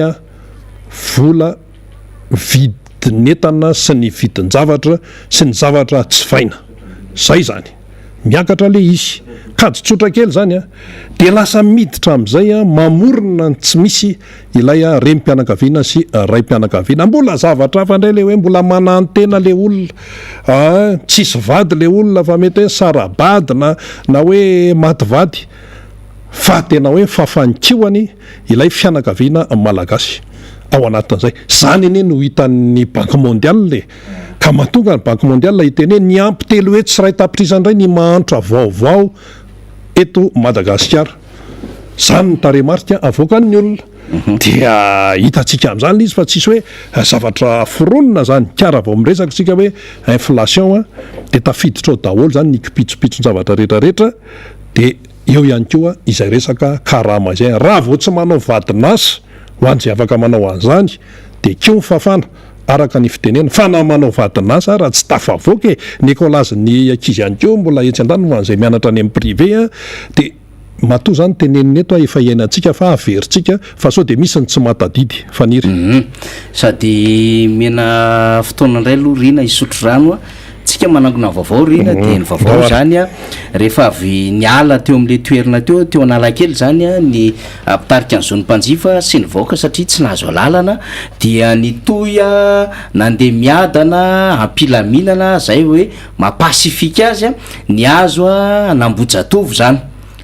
vola vidin'entana sy ny vidin-javatra sy ny zavatra jifaina. Izay izany. Miakatra le izy. Kajy tsotra kely zany a. Dia lasa miditra amin'izay a, mamorona ny tsy misy ilay renim-pianakaviana sy raim-pianakaviana. Mbola zavatra hafa indray le hoe mbola manantena le olona a, tsisy vady le olona fa mety hoe nisara-bady na na hoe maty vady. Fa tena hoe fafankihoany ilay fianakaviana malagasy ao anatin'izay. Izany anie no hitan'ny Banque mondiale e. Ka mahatonga ny Banque mondiale hiteny hoe niampy 301 indray ny mahantra vaovao eto Madagasikara. Izany ny tarehimarika avoakan'ny olona. Dia hitantsika amin'izany ilay izy fa tsisy hoe zavatra foronina izany. Ka raha vao miresaka isika hoe inflation dia tafiditra ao daholo izany ny kipitsopitson-javatra rehetra rehetra dia Eo ihany koa izay resaka karama izay, raha vao tsy manao vadin'asa ho an'izay afaka manao an'izany dia keo ny fafana araka ny fitenena, fa na manao vadin'asa ara tsy tafavoaka e, ny ekolazin'ny ankizy ihany koa mbola etsy andaniny ho an'izay mianatra any amin'ny privé dia matoa izany tenenina eto efa iainantsika fa averintsika fa sao dia misy ny tsy mahatadidy. Faniry. Hum. Sady mena fotoana indray aloha Rina hisotro rano a. Tsika manangona vaovao Rina dia ny vaovao izany a, rehefa avy niala teo amin'ilay toerana teo, teo Analakely izany a, ny mpitarika ny zon'ny mpanjifa sy ny vahoaka satria tsy nahazo alalana dia nitohy a, nandeha miadana am-pilaminana izay hoe maha-pacifique azy a, nihazo a an'Ambohijatovo izany.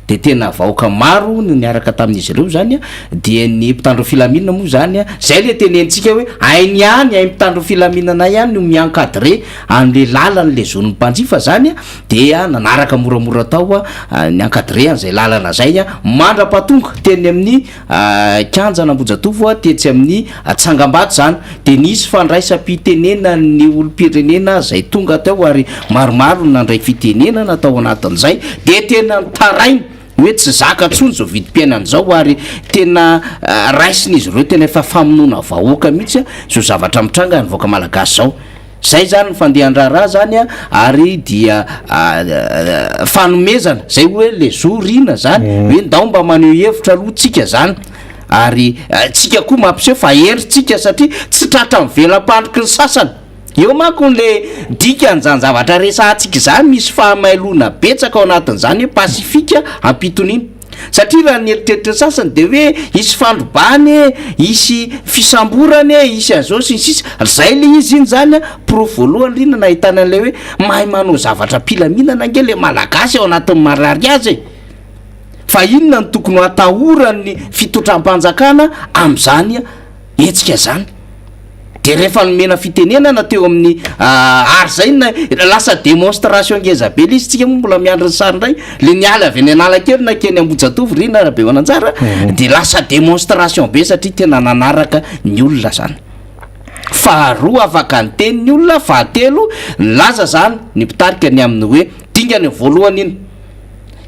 Dia tena vahoaka maro no niaraka tamin'izy ireo izany, dia ny mpitandro filaminana moa izany, izay ilay tenenintsika hoe hainy ihany, hain'ny mpitandro filaminana ihany no mi-encadrer an'ilay lalan'ilay zon'ny mpanjifa izany, dia nanaraka moramora tao ni-encadrer an'izay lalana izay mandra-pahatonga teny amin'ny Kianjan'Ambohijatovo tetsy amin'ny tsangambato izany dia nisy fandraisam-pitenenan'ny olom-pirenena izay tonga teo ary maromaro no nandray fitenenana tao anatin'izay dia tena nitaraina hoe tsy zaka intsony izao vidim-piainana izao ary tena raisin'izy ireo tena efa famonoana vahoaka mihitsy izao zavatra mitranga ny vahoaka malagasy izao. Zay zany ny fandehan-draharaha zany a, ary dia fanomezana, zay hoe le zo rina zany, hoe ndao mba maneho hevitra aloha tsika zany, ary tsika koa mampiseho fa hendry tsika satria tsy tratra ny vela-pandriky ny sasany, eo manko le dikan'izany zavatra resahantsika izany, misy fahamailoana betsaka ao anatin'izany hoe pacifique ampitoniana. Satria raha ny eritreritry ny sasany dia hoe hisy fandrobana e, hisy fisamborana e, hisy an'izao sy ny sisa, zay le izy iny zany an, porofo voalohany ry inona nahitana an'ilay hoe mahay manao zavatra am-pilaminana ange le malagasy ao anatin'ny marary azy e! Fa inona no tokony ho atahoran'ny fitondram-panjakana amin'izany hetsika zany? De rehefa nomena fitenenana teo amin'ny ary zay na lasa démonstration ngeza be le izy, tsika moa mbola miandry ny sary ndray, le niala avy any Analakely nankeny Ambohijatovo ry na Rabemananjara de lasa démonstration be satria tena nanaraka ny olona zany. Faharoa afaka niteny ny olona, fahatelo nilaza zany ny mpitarika ny amin'ny hoe dingana voalohany iny,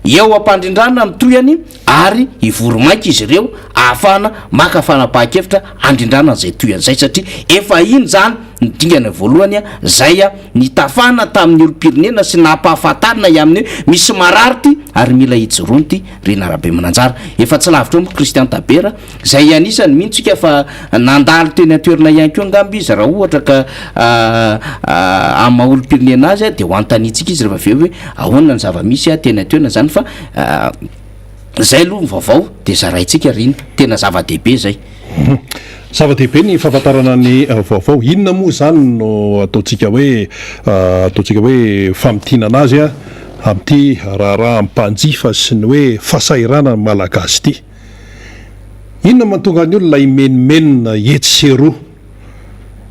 eo am-pandrindrana ny tohiny ary hivory maika izy ireo ahafahana maka fanapahan-kevitra handrindrana an'izay toy an'izay satria efa iny izany ny dingana voalohany izay nitafana tamin'ny olom-pirenena sy nampahafantarina y amin'ny hoe misy marary ity ary mila hijoroana ity Rina Rabemananjara. Efa tsy lavitra eo moa Christian Tabera izay anisany mino tsika fa nandalo teny an-toerana ihany koa angamba izy raha ohatra ka amin'ny maha olom-pirenena azy dia ho anontaniantsika izy rehefa avy eo hoe ahoana ny zava-misy teny an-toerana izany fa Zay aloha ny vaovao de zaraintsika ry ina, tena zava-dehibe zay. Zava-dehibe ny fahafantarana ny vaovao. Inona moa izany no ataontsika hoe ataontsika hoe famintinana azy amin'ity raharaha mpanjifa sy ny hoe fahasahiranan'ny Malagasy ity? Inona no mahatonga ny olona himenomenona etsy sy eroa?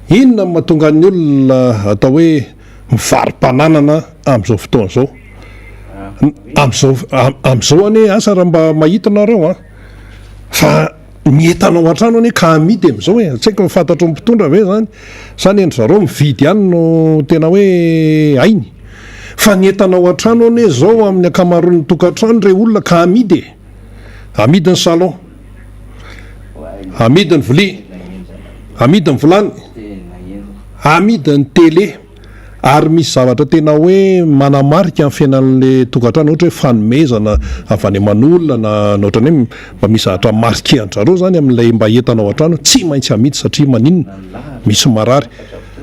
Inona no mahatonga ny olona atao hoe mivaro-pananana amin'izao fotoana izao? Amin'izao amin'izao anie asa raha mba mahita nareo an, fa ny entana ao an-trano anie ka amidy amin'izao e, tsy haiko ny fantatry ny mpitondra ve zany sa ny an-dry zareo mividy ihany no tena hoe hainy, fa ny entana ao an-trano anie zao amin'ny ankamaroan'ny tokantrano re olona ka amidy e, amidy ny salon, amidy ny vilia, amidy ny vilany, amidy ny télé. Ary misy zavatra tena hoe manamarika ny fiainan'le tokantrano ohatra hoe fanomezana avy any aman'olona na na ohatran'ny hoe mba misy zavatra marqué an-dRareo zany amin'ilay mba entana ao an-trano tsy maintsy amidy satria maninona? Misy marary.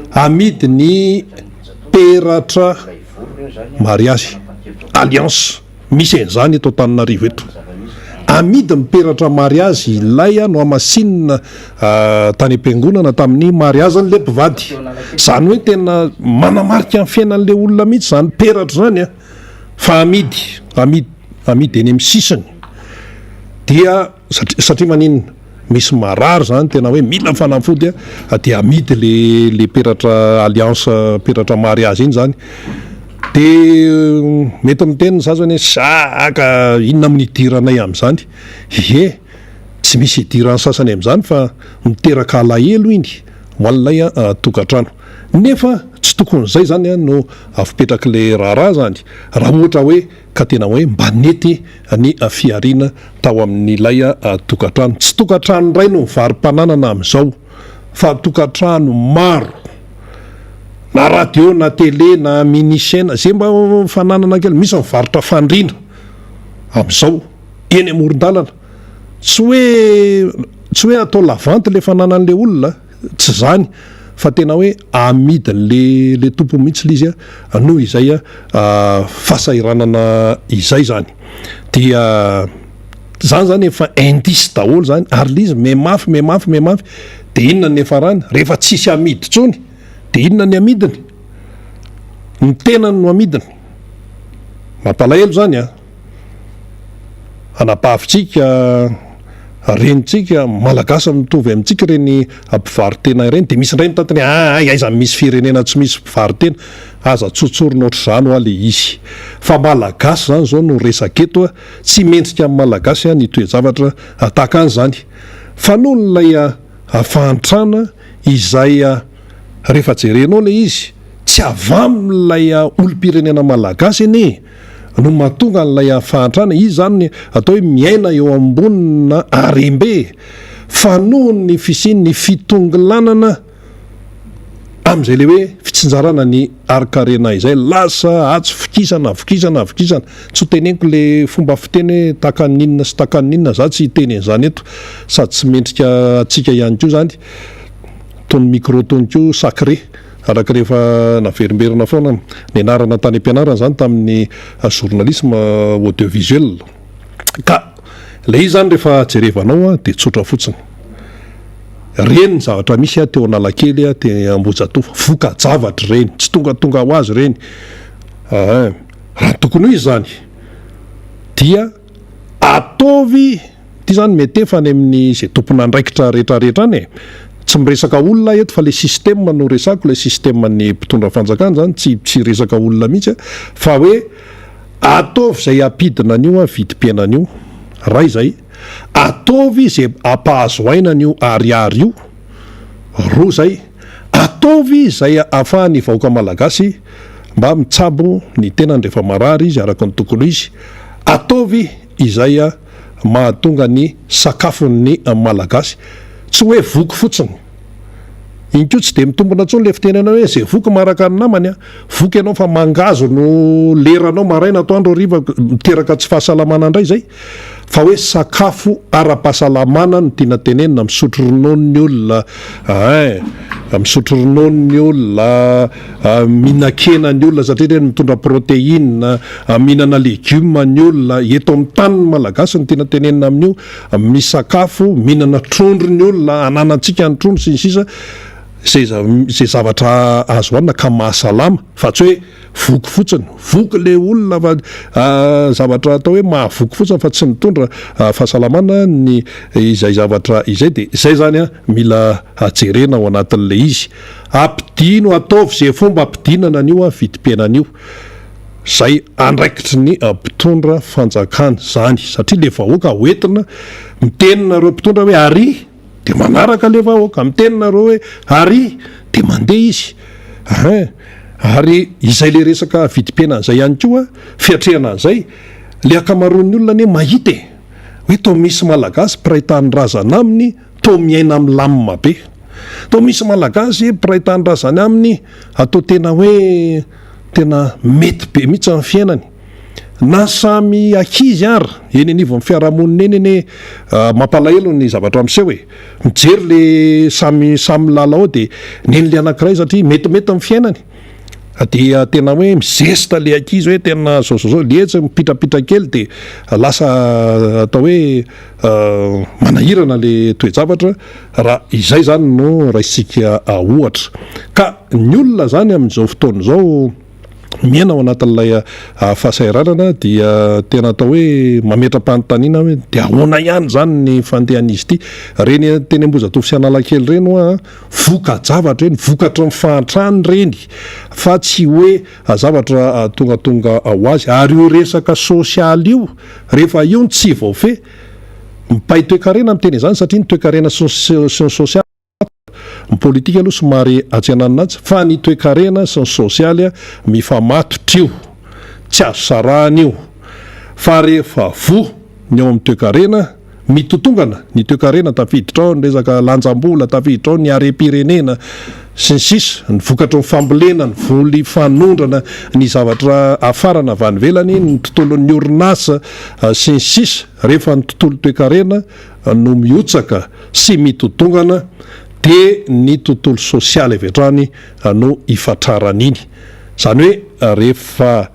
Amidy ny peratra mariazy, alliance. Misy an'izany eto Antananarivo eto. Amidy ny peratra mariazy ilay nohamasinina tany am-piangonana tamin'ny mariazin'ilay mpivady. Izany hoe tena manamarika ny fiainan'ilay olona mihitsy izany peratra izany an! Fa amidy, amidy, amidy eny amin'ny sisiny. Dia satria, satria maninona? Misy marary zany tena hoe mila fanafody a, dia amidy le le peratra alliance peratra mariage iny zany, de mety miteny ny sasany hoe za ka inona moa ny idiranay amin'izany, ie tsy misy idiran'ny sasany amin'izany fa miteraka alahelo iny ho an'ilay tokantrano, nefa tsy tokony izay zany no fipetrak'le raharaha zany raha ohatra hoe ka tena hoe mba nety ny fihariana tao amin'ilay tokantrano. Tsy tokantrano iray no mivaro-pananana amin'izao fa tokantrano maro, na radio na télé na mini chaîne, izay mba fananana kely, misy mivarotra fandriana amin'izao eny amoron-dalana, tsy hoe tsy hoe atao la vente ilay fananan'ilay olona, Tsy izany fa tena hoe amidin'le le tompony mihitsy le izy a, noho izay fahasahiranana izay zany. Dia zany zany efa indice daholo zany ary le izy mihamafy mihamafy mihamafy de inona ny niafarany? Rehefa tsisy amidy intsony de inona ny amidiny? Ny tenany no amidiny. Mampalahelo zany a. Anabavintsika, renintsika, Malagasy mitovy amintsika ireny mpivaro-tena ireny, dia misy indray mitantiny hoe aay aiza misy firenena tsy misy mpivaro-tena, aza tsotsorina ohatr'izany hoa le izy. Fa Malagasy izany izao no resaka eto a, tsy mendrika amin'ny Malagasy ny toe-javatra tahaka an'izany. Fa noho ilay fahantrana izay rehefa jerenao ilay izy, tsy avy amin'ilay olom-pirenena Malagasy anie e! no mahatonga an'ilay fahantrana, izy izany atao hoe miaina eo ambonina harem-be fa noho ny fisian'ny fitongilanana amin'izay ilay hoe fitsinjarana ny harin-karena izay, lasa atsy vokisana, vokisana, vokisana, tsy ho teneniko ilay fomba fiteny hoe tahaka ny inona sy tahaka ny inona, za tsy hiteny an'izany eto sady tsy mendrika antsika ihany koa izany, tony micro tony koa sacré. Araka ny efa naverimberina foana nianarana tany am-pianarana izany tamin'ny journalisme audiovisuel. Ka ilay izy izany rehefa jerevanao dia tsotra fotsiny. Ireny ny zavatra misy teo Analakely, teny Ambohijatovo. Voka-javatra ireny, tsy tongatonga ho azy ireny. Raha ny tokony ho izy izany dia ataovy. Ity zany mety efa any amin'ny izay tompon'andraikitra rehetra rehetra any e! Tsy miresaka olona aho eto fa le système no resako, ilay système ny mpitondra fanjakana zany tsy tsy resaka olona mihitsy fa hoe ataovy izay hampidina an'io vidim-piainana io, ray izay, ataovy izay hampahazo aina an'io ariary io, roa izay, ataovy izay ahafahan'ny vahoaka malagasy mba mitsabo ny tenany rehefa marary izy araka ny tokony ho izy, ataovy izay mahatonga ny sakafon'ny Malagasy tsy hoe voky fotsiny. Iny koa tsy dia mitombina intsony ilay fitenenana hoe izay voky maharaka ny namany a! Voky ianao fa mangahazo no leranao maraina, atoandro, hariva, miteraka tsy fahasalamana indray izay. Fa hoe sakafo ara-pahasalamana no tiana tenenina, misotro ronono ny olona ein, misotro ronono ny olona, mihinan-kena ny olona satria ireny mitondra protéine, mihinana legioma ny olona, eto amin'ny tanin'ny Malagasy no tiana tenenina amin'io, misakafo, mihinana trondro ny olona, ananantsika ny trondro sy ny sisa, izay izay zavatra azo hohanina ka mahasalama fa tsy hoe voky fotsiny, voky le olona fa zavatra atao hoe mahavoky fotsiny fa tsy mitondra fahasalamana ny izay zavatra izay dia izay zany mila jerena ao anatin'ilay izy. Ampidino, ataovy izay fomba ampidinana an'io vidim-piainana io. Izay andraikitry ny mpitondra fanjakana izany satria le vahoaka hoentina miteny nareo mpitondra hoe ary de manaraka le vahoaka, miteny nareo hoe ary de mandeha izy hein, ary izay le resaka vidim-piainana izay ihany koa fiatrehana an'izay, le ankamaroan'ny olona anie mahita e, hoe toa misy malagasy mpiray tanindrazana aminy toa miaina milamina be, toa misy malagasy mpiray tanindrazana aminy atao tena hoe tena mety be mihitsy ny fiainany, na samy ankizy ary eny anivon'ny fiarahamonina eny anie mampalahelo ny zavatra miseho e, mijery le samy samy milalao de nen'le anankiray satria metimety ny fiainany dia tena hoe mizesta le ankizy hoe tena zao zao zao, le etsy mipitrapitra kely de lasa atao hoe manahirana le toe-javatra raha izay zany no raisintsika ohatra ka ny olona zany amin'izao fotoana izao miaina ao anatin'ilay fahasahiranana dia tena atao hoe mametra-panontaniana hoe dia ahoana ihany izany ny fandehan'izy ity? Ireny teny Ambohijatovo sy Analakely ireny hoa voka-javatra ireny, vokatry ny fahantrana ireny fa tsy hoe zavatra tongatonga ho azy. Ary io resaka sosialy io, rehefa io no tsy voafehy, mipay toekarena miteny izany satria ny toekarena sy ny sosialy, Ny politika aloha somary atsy ananona atsy fa ny toekarena sy ny sosialy mifamatotra io, tsy azo sarahana io fa rehefa voa ny ao amin'ny toekarena, mitotongana ny toekarena tafiditra ao ny resaka lanjam-bola, tafiditra ao ny harem-pirenena sy ny sisa, ny vokatry ny fambolena, ny voly fanondrana, ny zavatra afarana avy any ivelany, ny tontolon'ny orinasa sy ny sisa, rehefa ny tontolo toekarena no mihotsaka sy mitotongana dia ny tontolo sosialy avy hatrany no ifatrarana iny. Izany hoe rehefa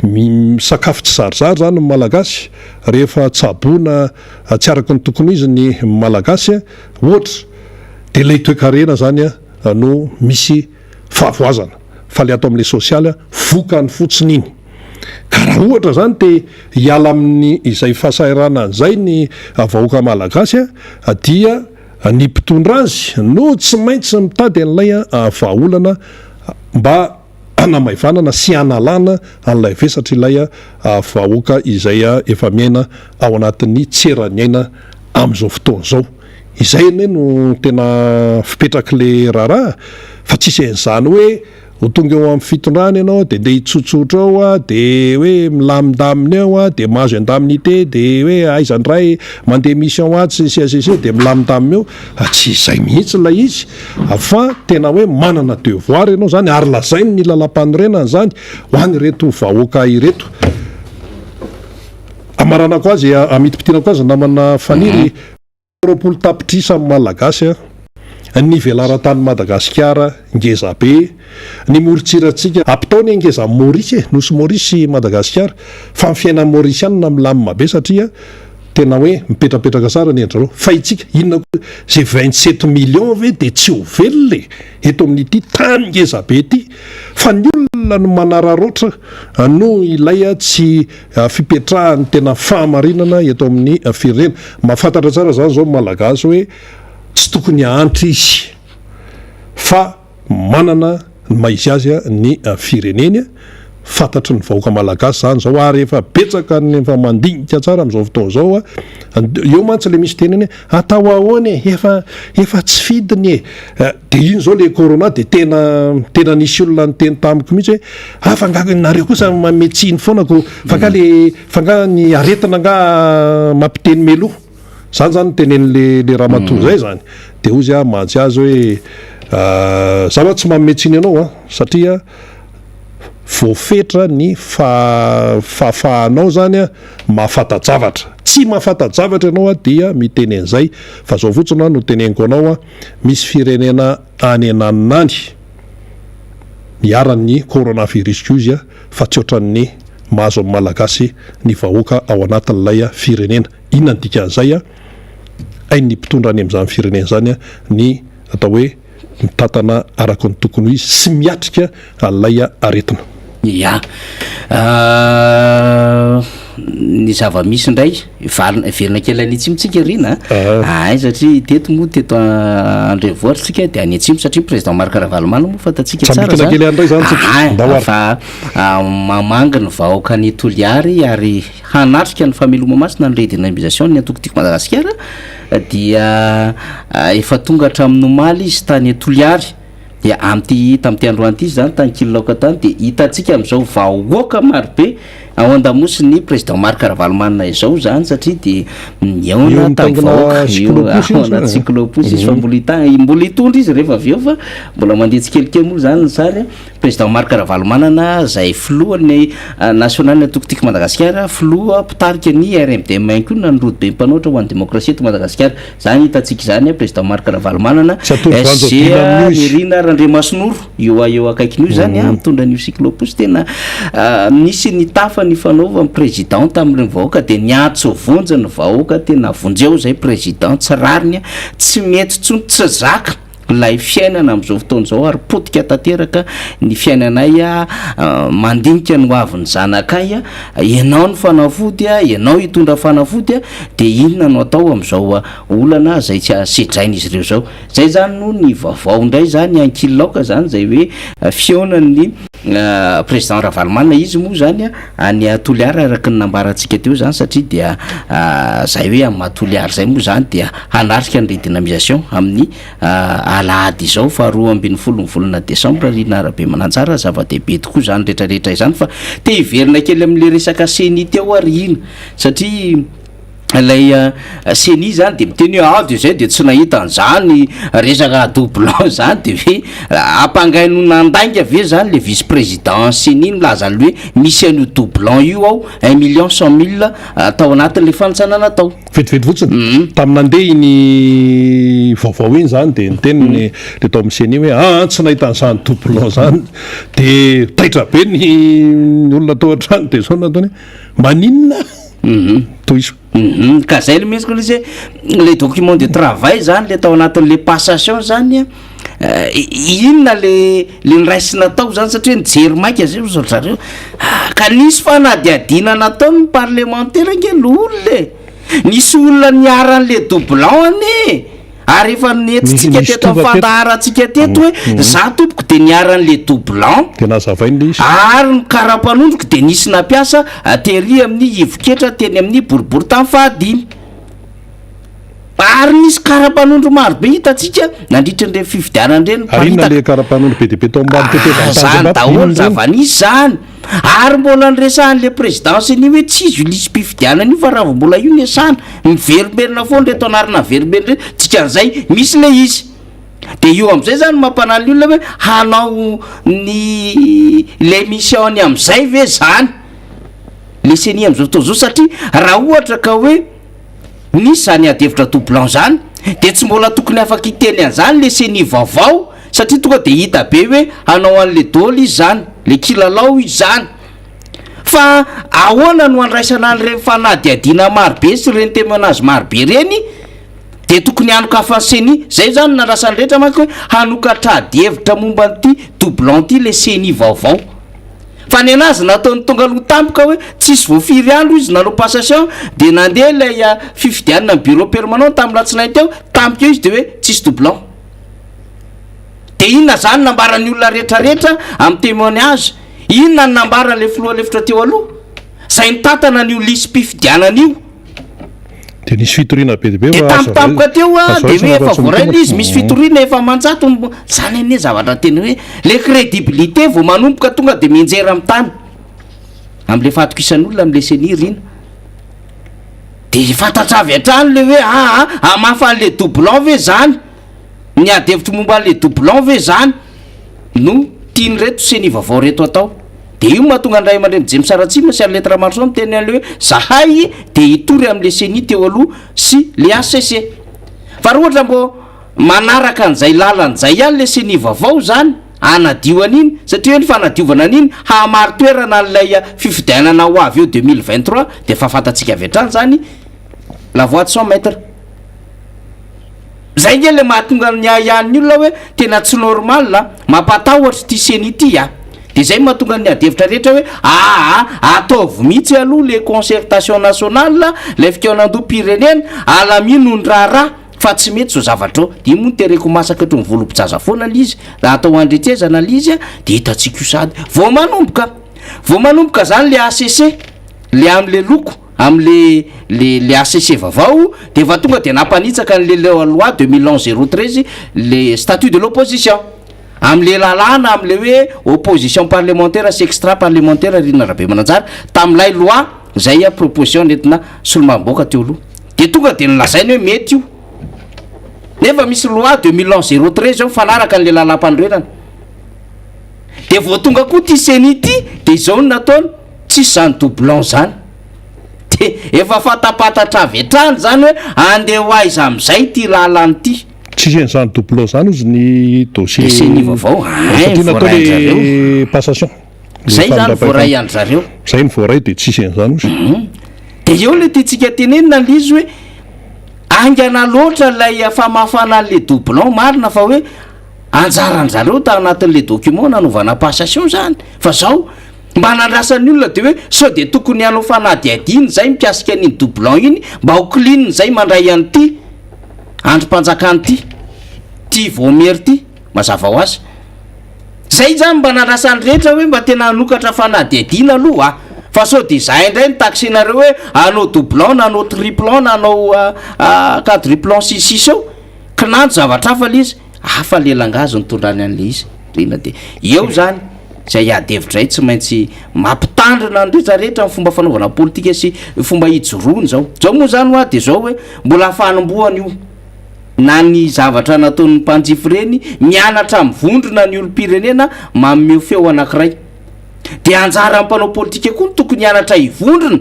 misakafo tsy zarizary izany ny Malagasy, rehefa tsaboina tsy araka ny tokony ho izy ny Malagasy ohatra dia ilay toekarena izany no misy fahavoazana fa ilay ato amin'ilay sosialy vokany fotsiny iny. Ka raha ohatra izany te hiala amin'ny izay fahasahiranana izay ny vahoaka malagasy dia ny mpitondra azy no tsy maintsy mitady an'ilay vahaolana mba hanamaivanana sy hanalana an'ilay vesatr'ilay vahoaka izay efa miaina ao anatin'ny tsy eran'ny aina amin'izao fotoana izao. Izay anie no tena fipetrak'ilay raharaha fa tsisy an'izany hoe ho tonga eo amin'ny fitondrana ianao dia ndeha hitsotsotra eo dia hoe milamindamina eo dia mahazo indemnité dia hoe aiza indray mandeha mission atsy sy sy dia milamindamina eo. Tsy izay mihitsy ilay izy fa tena hoe manana devoir ianao izany ary lazain'ny lalampanorenana izany ho an'ireto vahoaka ireto. Amaranako azy, amitipitinako azy namana Faniry, 20 tapitrisa ny Malagasy, ny velaran-tanin'i Madagasikara ngeza be, ny morontsirantsika, ampitao ny ngeza Maurice e, nosy Maurice sy Madagasikara, fa ny fiainan'ny Maurisianina milamina be satria tena hoe mipetrapetraka tsara ny endriny, fa itsika inona koa, izay 27 millions ve dia tsy ho velona e, eto amin'ity tany ngeza be ity, fa ny olona no manararaotra noho ilay tsy fipetrahan'ny tena fahamarinana eto amin'ny firenena. Mahafantatra tsara izany izao ny Malagasy hoe tsy tokony hahantra izy fa manana ny maha izy azy ny fireneny. Fantatry ny vahoaka Malagasy izany izao ary efa betsaka ny efa mandinika tsara amin'izao fotoana izao. Eo mantsy ilay misy teneny hoe atao ahoana e, efa efa tsy fidiny e. Dia iny izao ilay corona dia tena tena nisy olona niteny tamiko mihitsy hoe ah fa nga nareo kosa manome tsiny foana ko fa nga le fa nga ny aretina nga mampiteny meloa. Zany zany no tenenin'le le ramatoa zay zany. Dia hozy aho mantsy azy hoe za hoa tsy manome tsiny anao an satria voafetra ny fahafahanao zany an mahafanta-javatra. Tsy mahafanta-javatra ianao an dia miteny an'izay fa zao fotsiny hoa no teneniko anao an, misy firenena any ananona any iharan'ny coronavirus koa izy fa tsy ohatran'ny mahazo amin'ny Malagasy ny vahoaka ao anatin'ilay firenena. Inona ny dikan'izay? Hain'ny mpitondra any amin'izany firenena izany ny atao hoe mitantana araka ny tokony ho izy sy miatrika an'ilay aretina. Ya. Ny zava-misy indray, hivalona, hiverina kely any atsimo tsika ry Rina a. Hay satria teto moa teto an-drenivohitra tsika dia any atsimo satria président Marc Ravalomanana moa fantatsika tsara Tsambikina zany. kely any indray zany tsika. Hay, Ndao ary. fa mamangy ny vahoaka any Toliary ary hanatrika ny fameloma-masina ny redynamisation ny antoko Tiako Madagasikara dia efa tonga hatramin'ny omaly izy tany Toliary. Dia amin'ity tamin'ity androany ity izany tany Kililaoka tany dia hitantsika amin'izao vahoaka marobe ao an-damosin'ny président Marc Ravalomanana izao izany satria dia nihaona tamin'ny vahoaka io ao anaty cyclo-pousse izy fa mbola hita mbola hitondra izy rehefa avy eo fa mbola mandeha tsikelikely moa izany ny sary. Président Marc Ravalomanana izay filohan'ny nasionalin'ny antoko Tiako Madagasikara, filoha mpitarika ny RMDM ihany koa na ny rodobe mpanohitra ho an'ny demokrasia eto Madagasikara. Izany hitantsika izany an, Président Marc Ravalomanana, Tsy atoro voanjo SG adino amin'io izy. Nirina Randriamasinoro, eo eo akaikiny io izany an, mitondra an'io cyclo-pousse. Tena nisy ny tafa nifanaovan'ny Président tamin'ireny vahoaka dia niantso vonjy ny vahoaka, tena vonjeo izay Président, tsy rariny, tsy mety intsony, tsy zaka ilay fiainana amin'izao fotoana izao ary potika tanteraka ny fiainanay, mandinika ny hoavin'ny zanakay, ianao ny fanafody, ianao hitondra fanafody, dia inona no atao amin'izao olana izay tsy sedrain'izy ireo izao? Izay izany no ny vaovao indray izany ankilaoka izany izay hoe fihaonan'ny président Ravalomanana, izy moa izany any Toliara araka ny nambarantsika teo izany satria dia izay hoe amin'ny maha Toliara izay moa izany dia hanatrika ny redynamisation amin'ny alahady izao faha 12 ny volana desambra ry Narabemananjara, zava-dehibe tokoa izany rehetrarehetra izany fa te hiverina kely amin'ilay resaka ceni teo aho ry Ina satria ilay ceni zany de miteny hoe ah de zay de tsy nahita an'izany resaka doublon zany de hoe ampangainy ho nandainga ve zany le vice président ceni milaza an'le hoe misy an'io doublon io ao un million cent mille tao anatin'le fanisana natao. Vetivety fotsiny, tamin'ny nandeha iny vaovao iny zany de niteny ny le tao amin'ny ceni hoe ah tsy nahita an'izany doublon zany de taitra be ny olona tao an-trano de zao no nataony hoe maninona? Tohizo. Ka zay le mihitsy koa le izy hoe le document de travail zany le tao anatin'le passation zany a, inona le le noraisina tao zany satria nijery maika zay ozy ry zareo, ka nisy fanadihadiana nataony ny parlemantera nge le olona e, nisy olona niharan'le doublon anie. Ary efa nentitsika teto amin'ny fandaharantsika teto hoe za tompoko dia niharan'le doublant. Dia nazavainy le izy. Ary ny karapanondroko dia nisy nampiasa tery amin'ny ivon-ketra teny amin'ny boriborintany fahadimy. Ary nisy karapanondro maro be hitantsika nandritra ireny fifidianana ireny Ary inona le karapanondro be dia be tao ambany tetezan'ny Zany Tanjombato? daholo Inona ireny? zava-nisy zany. Ary mbola niresahan'le président ceni hoe tsy izy io lisi-pifidianana io fa raha vao mbola io ny asana, miverimberina foana ireto anarana miverimberina ireto, dikan'izay misy le izy. De io am'zay zany mampanahy ny olona hoe hanao ny le mission-ny am'zay ve zany le ceni am'zao fotoana zao satria raha ohatra ka hoe nisy zany ady hevitra doublant zany de tsy mbola tokony afaka hiteny an'zany le ceni vaovao satria tonga de hita be hoe hanao an'le dôly izy zany, le kilalao izy zany. Fa ahoana no handraisana an'ireny fanadihadiana marobe sy ireny témoignage marobe ireny de tokony hanokafan'ny ceni, zay zany no nandrasan'ny rehetra manko hoe hanokatra ady hevitra momba an'ity doublant ity le ceni vaovao. Fa ny anazy nataony tonga aloha tampoka hoe tsisy vao firy andro izy nanao passation de nandeha ilay fifidianana ny bureau permanent tamin'ny latsinainy teo, tampoka eo izy de hoe tsisy doublant. De inona zany nambaran'ny olona rehetra rehetra amin'ny témoignage? Inona ny nambaran'ilay filoha lefitra teo aloha? Zay nitantana an'io lisi-pifidianana io. De nisy fitoriana be dia be De fa azo tampotampoka teo a, azo de hoe raisina fa efa tsy voaray mitombina. le izy, misy fitoriana efa aman-jato, zany anie zavatra tena hoe le crédibilité vao manomboka tonga de mianjera amin'ny tany, am'le fahatokisan'olona am'le CENI ry ina. De fantatra avy hatrany le hoe aa hamafa an'le doublon ve zany? Ny ady hevitro momba an'le doublon ve zany no tian'ireto CENI vaovao reto atao? De io mahatonga ny ray aman-dreny James Ratsima sy Arlette Ramaroson miteny an'le hoe zahay de hitory am'le CENI teo aloha sy le HCC. Fa raha ohatra mbô manaraka an'izay lalana izay ihany le CENI vaovao zany hanadio an'iny satria hoe ny fanadiovana an'iny hahamari-toerana an'ilay fifidianana ho avy eo 2023 de efa fantatsika avy hatrany zany la voix de son maître. Zay nge le mahatonga ny ahiahin'ny olona hoe tena tsy normal a, mampatahotra ity ceni ity a! De zay mahatonga ny ady hevitra rehetra hoe aa ataovy mihitsy aloha le concertation nationale, le fikaonandoham-pirenena, alamino ny raharaha fa tsy mety zao zavatra zao. De io moa no tereko masaka ohatry ny volobo-jaza foana le izy, raha atao andretezana le izy a, de hitantsika io sahady. Vao manomboka, vao manomboka zany le HCC, le am'le loko. Amle le le HCC vaovao de efa tonga de nampanitsaka anle le loi 2011 013 le statut de l'opposition amle lalàna amle hoe opposition parlementaire sy extra parlementaire Rina Rabemananjara tamlay loi zay proposition nentina solombavambahoaka teo aloha de tonga de nolazainy hoe mety io nefa misy loi 2011 013 zao mifanaraka anle lalam-panorenana de vao tonga koa ty CENI ty de izao no nataony. Tsisy zany doublon zany. De efa fatapatatra avy hatrany zany hoe andeha ho aiza amizay ity lalana ity. Tsisy an'izany doublon zany ozy ny dossier. Dossier ny vaovao, ein Satria natao voaray an-dry le zareo. passation. Le Zay zany famindram-pahefana. voaray an-dry zareo. Zay no voaray de tsisy an'izany ozy. De eo le tiantsika tenenina le izy hoe haingana loatra ilay famafana an'le doublon, marina fa hoe anjaran-dry zareo tao anatin'le document nanaovana passation zany fa zao Mba nandrasan'ny olona dia hoe sao dia tokony hanao fanadihadiana izay mikasika an'iny doublon iny mba ho clean izay mandray an'ity andrim-panjakana ity, ity vaomiera ity, mazava ho azy. Izay izany mba nandrasan'ny rehetra hoe mba tena hanokatra fanadihadiana aloha a! Fa sao dia izahay indray no taxer-nareo hoe hanao doublon na hanao triplon na hanao quadruplon sy ny sisa eo. Kinanjo zavatra hafa ilay izy. Hafa le langage nitondrany an'le izy Rina de eo zany zay ady hevitra zay tsy maintsy mampitandrina ny rehetra rehetra ny fomba fanaovana politika sy fomba ijoroany zao. Zao moa zany hoa de zao hoe mbola fanombohana io na ny zavatra nataon'ny mpanjify ireny mianatra mivondrona ny olom-pirenena manome feo anankiray de anjaran'ny mpanao politika koa no tokony hianatra hivondrona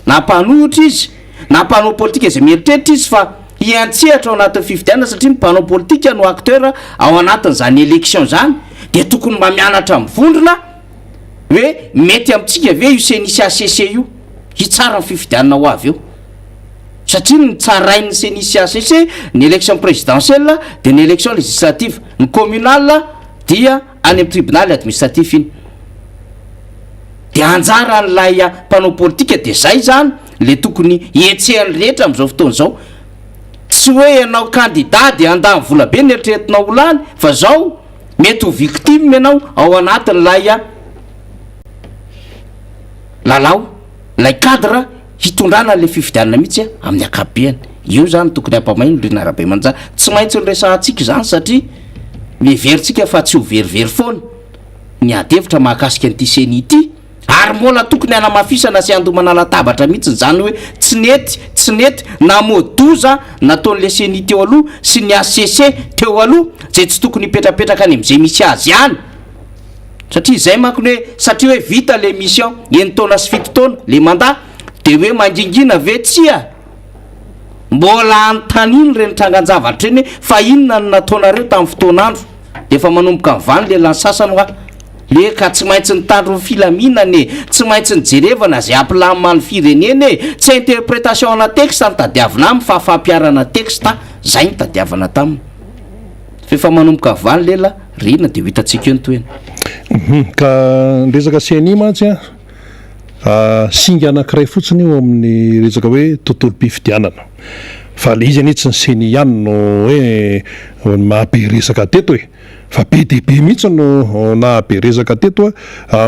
na mpanohitra izy na mpanao politika izay mieritreritra izy fa hiantsehatra ao anatin'ny fifidianana satria ny mpanao politika no acteur ao anatin'izany élection izany dia tokony mba mianatra mivondrona hoe mety amintsika ve io CENI sy HCC io. hitsara ny fifidianana ho avy eo. Satria ny tsarain'ny ceni sy HCC ny élection présidentielle dia ny élection législative, ny communale dia any amin'ny tribunal administratif iny. Dia anjaran'ilay mpanao politika dia zay zany le tokony hihetsehan'ny rehetra amin'izao fotoana izao. Tsy hoe ianao candidat dia handany vola be ny eritreretinao ho lany fa zao mety ho victime ianao ao anatin'ilay lalao, ilay cadre hitondrana an'ilay fifidianana mihitsy amin'ny ankapobeny. Io izany tokony hampamay ny Rina Rabemanjara. Tsy maintsy noresahantsika izany satria miheverintsika fa tsy ho verivery foana ny ady hevitra mahakasika an'ity ceni ity ary mbola tokony hanamafisana sy handomana latabatra mihitsy izany hoe tsy nety, tsy nety, namoa-doza nataon'ilay ceni teo aloha sy ny HCC teo aloha izay tsy tokony hipetrapetraka any amin'izay misy azy any. Satria izay manko ny hoe satria hoe vita le mission enin-taona sy fito taona le mandat de hoe mangingina ve? Tsia! Mbola anontanino ireny trangan-javatra ireny hoe fa inona no nataonareo tamin'ny fotoan'andro? De efa manomboka mivaha ny lelan'ny sasany hoa le hoe ka tsy maintsy nitandro ny filaminana e, tsy maintsy nijerevana izay hampilamina ny firenena e, tsy interpretation ana texte no tadiavina aminy fa fampiharana texte zay no tadiavana taminy. F'efa manomboka valy lela rina dia ho hitantsika eo ny tohiny. Hum, ka ny resaka ceni mantsy an, singa anankiray fotsiny io amin'ny resaka hoe tontolom-pifidianana. Fa le izy anie tsy ny ceni ihany no hoe maha be resaka teto e. Fa be dia be mihitsy no naha be resaka teto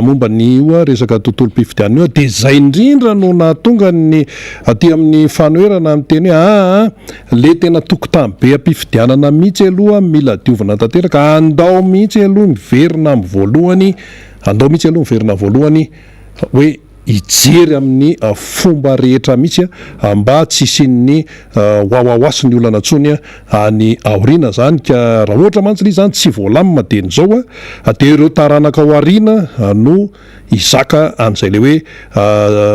momba ny io resaka tontolom-pifidianana io. Dia izay indrindra no nahatonga ny aty amin'ny fanoherana miteny hoe aa Le tena tokotany be am-pifidianana mihitsy aloha mila diovina tanteraka, andao mihitsy aloha miverina amin'ny voalohany, andao mihitsy aloha miverina voalohany hoe hijery amin'ny fomba rehetra mihitsy mba tsy hisian'ny wawawa sy ny olana intsony any aoriana zany ka raha ohatra mantsy le izy zany tsy voalamina dieny izao dia ireo taranaka ao aoriana no hizaka an'izay le hoe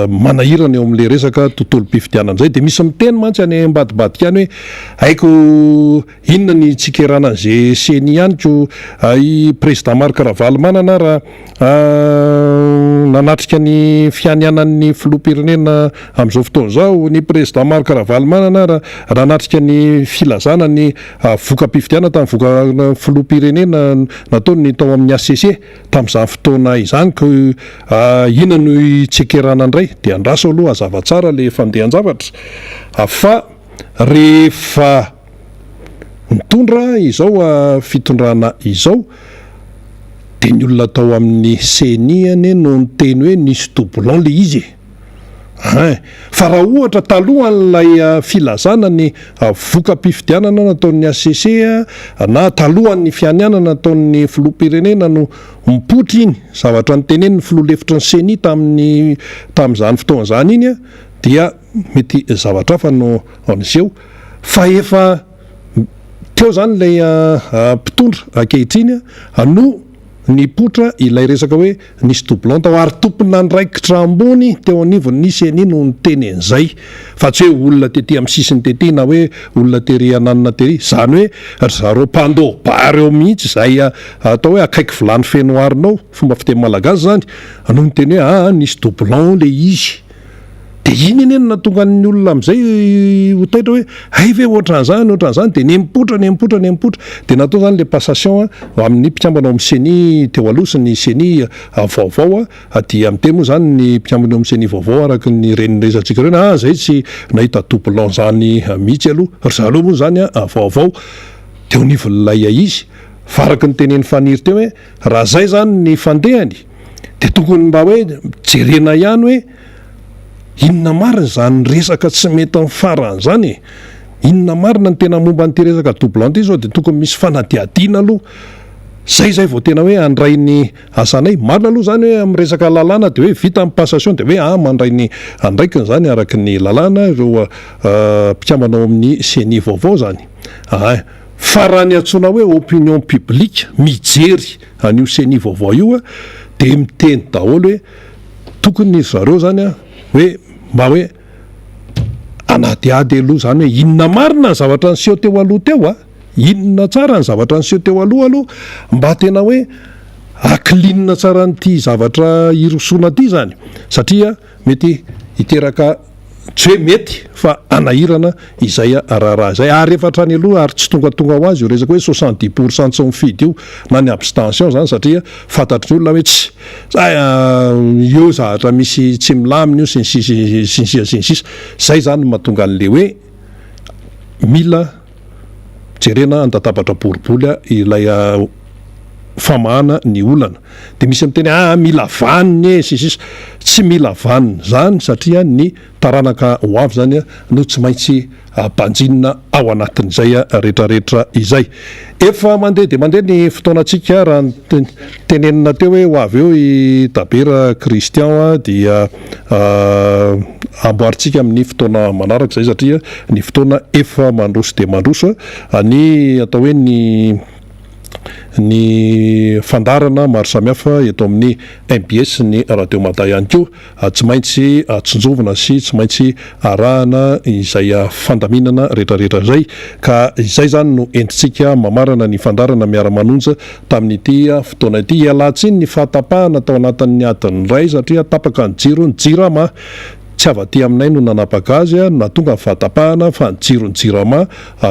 manahirana eo amin'le resaka tontolom-pifidianana izay. Dia misy miteny mantsy any ambadibadika any hoe haiko inona ny hitsikerana an'ze ceni ihany ko i président Marc Ravalomanana raha nanatrika ny fianianan'ny filoham-pirenena amin'izao fotoana izao, ny président Marc Ravalomanana raha nanatrika ny filazana ny voka-pifidianana tamin'ny voka filoham-pirenena nataony tao amin'ny HCC. Tamin'izany fotoana izany ko inona no hitsikerana indray? Dia andraso aloha hazava tsara le fandehan-javatra fa rehefa mitondra izao fitondrana izao dia ny olona tao amin'ny ceni anie no niteny hoe nisy doublon le izy e! Ein! Fa raha ohatra talohan'ilay filazana ny voka-pifidianana nataon'ny HCC na talohan'ny fianianana nataon'ny filoham-pirenena no mipoitra iny zavatra notenenin'ny filoha lefitry ny ceni tamin'ny tamin'izany fotoana izany iny dia mety zavatra hafa no niseho fa efa teo izany ilay mpitondra ankehitriny no Nipoitra ilay resaka hoe nisy doublon tao ary tompon'andraikitra ambony teo anivon'ny ceni no niteny an'izay fa tsy hoe olona tety amin'ny sisiny tety na hoe olona tery ananona tery. Izany hoe ry zareo mpandoa bary eo mihitsy izay atao hoe akaiky vilany feno arina ao, fomba fiteny malagasy izany, no niteny hoe aa nisy doublon ilay izy. Dia iny anie no nahatonga ny olona amin'izay ho taitra hoe hay ve ohatran'izany, ohatran'izany, dia nemipoitra, nemipoitra, nemipoitra. Dia natao izany ilay passation amin'ny mpikambana ao amin'ny ceni teo aloha sy ny ceni vaovao. Dia miteny moa izany ny mpikambana eo amin'ny ceni vaovao araka ny ren'ny resatsika ireny, ah izay tsy nahita doublon izany mihitsy aloha. Ry zareo moa izany vaovao teo anivon'ilay izy. Fa araka ny tenenin'i Faniry teo hoe raha izay izany ny fandehany dia tokony mba hoe jerena ihany hoe Inona marina izany resaka tsy mety amin'ny farany izany e? Inona marina ny tena momba an'ity resaka doublon ity sao dia tokony misy fanadihadiana aloha zay zay vao tena hoe handray ny asanay. Marina aloha izany hoe amin'ny resaka lalàna dia hoe vita ny passation dia hoe ah mandray ny andraikiny izany araka ny lalàna ireo mpikambana ao amin'ny ceni vaovao izany. Ahay. Fa raha ny antsoina hoe opinion publique mijery an'io ceni vaovao io dia miteny daholo hoe Tokony ry zareo zany an, hoe mba hoe hanadihady aloha zany hoe inona marina ny zavatra niseho teo aloha teo a, inona tsara ny zavatra niseho teo aloha aloha mba tena hoe ha-clean tsara an'ity zavatra hirosoana ity zany satria mety Hiteraka tsy hoe mety fa hanahirana izay raharaha izay ary efa hatrany aloha ary tsy tongatonga ho azy io resaka hoe 70 % tsy mifidy io na ny abstention izany satria fantatry ny olona hoe tsy eo zavatra misy tsy milamina io sy ny sisa sy ny sisa sy ny sisa. Izay izany no mahatonga an'ilay hoe mila jerena an-databatra boribory ilay famahana ny olana. Dia misy miteny hoe aa mila vaniny e sy ny sisa. Tsy mila vaniny izany satria ny taranaka ho avy izany no tsy maintsy banjinina ao anatin'izay retraretra izay. Efa mandeha dia mandeha ny fotoanantsika raha ny tenenina teo hoe ho avy eo i Tabera Christian dia amboarintsika amin'ny fotoana manaraka izay satria ny fotoana efa mandroso dia mandroso. Ny atao hoe ny ny fandaharana maro samihafa eto amin'ny mbs ny Radio Mada ihany koa tsy maintsy tsinjovina sy tsy maintsy arahana izay fandaminana retraretra izay ka izay izany no entintsika mamarana ny fandaharana miara-manonja tamin'ity fotoana ity. Ialatsiny ny fahatapahana tao anatin'ny adiny iray satria tapaka ny jiro ny jirama. Tsy avy aty aminay no nanapaka azy no nahatonga ny fahatapahana fa ny jiron'ny jirama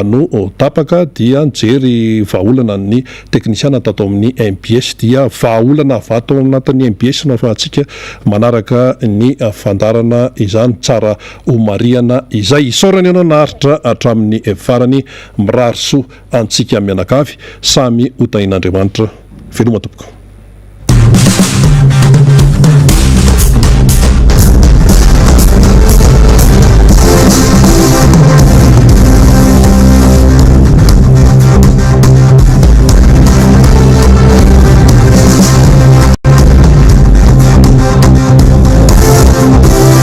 no tapaka dia nijery vahaolana ny teknisiana tato amin'ny mbs dia vahaolana avy ato anatin'ny mbs no ahafahantsika manaraka ny fandaharana izany tsara ho marihana izay. Isaorana ianao naharitra hatramin'ny farany mirary soa antsika mianakavy samy ho tahin'Andriamanitra. Veloma tompoko.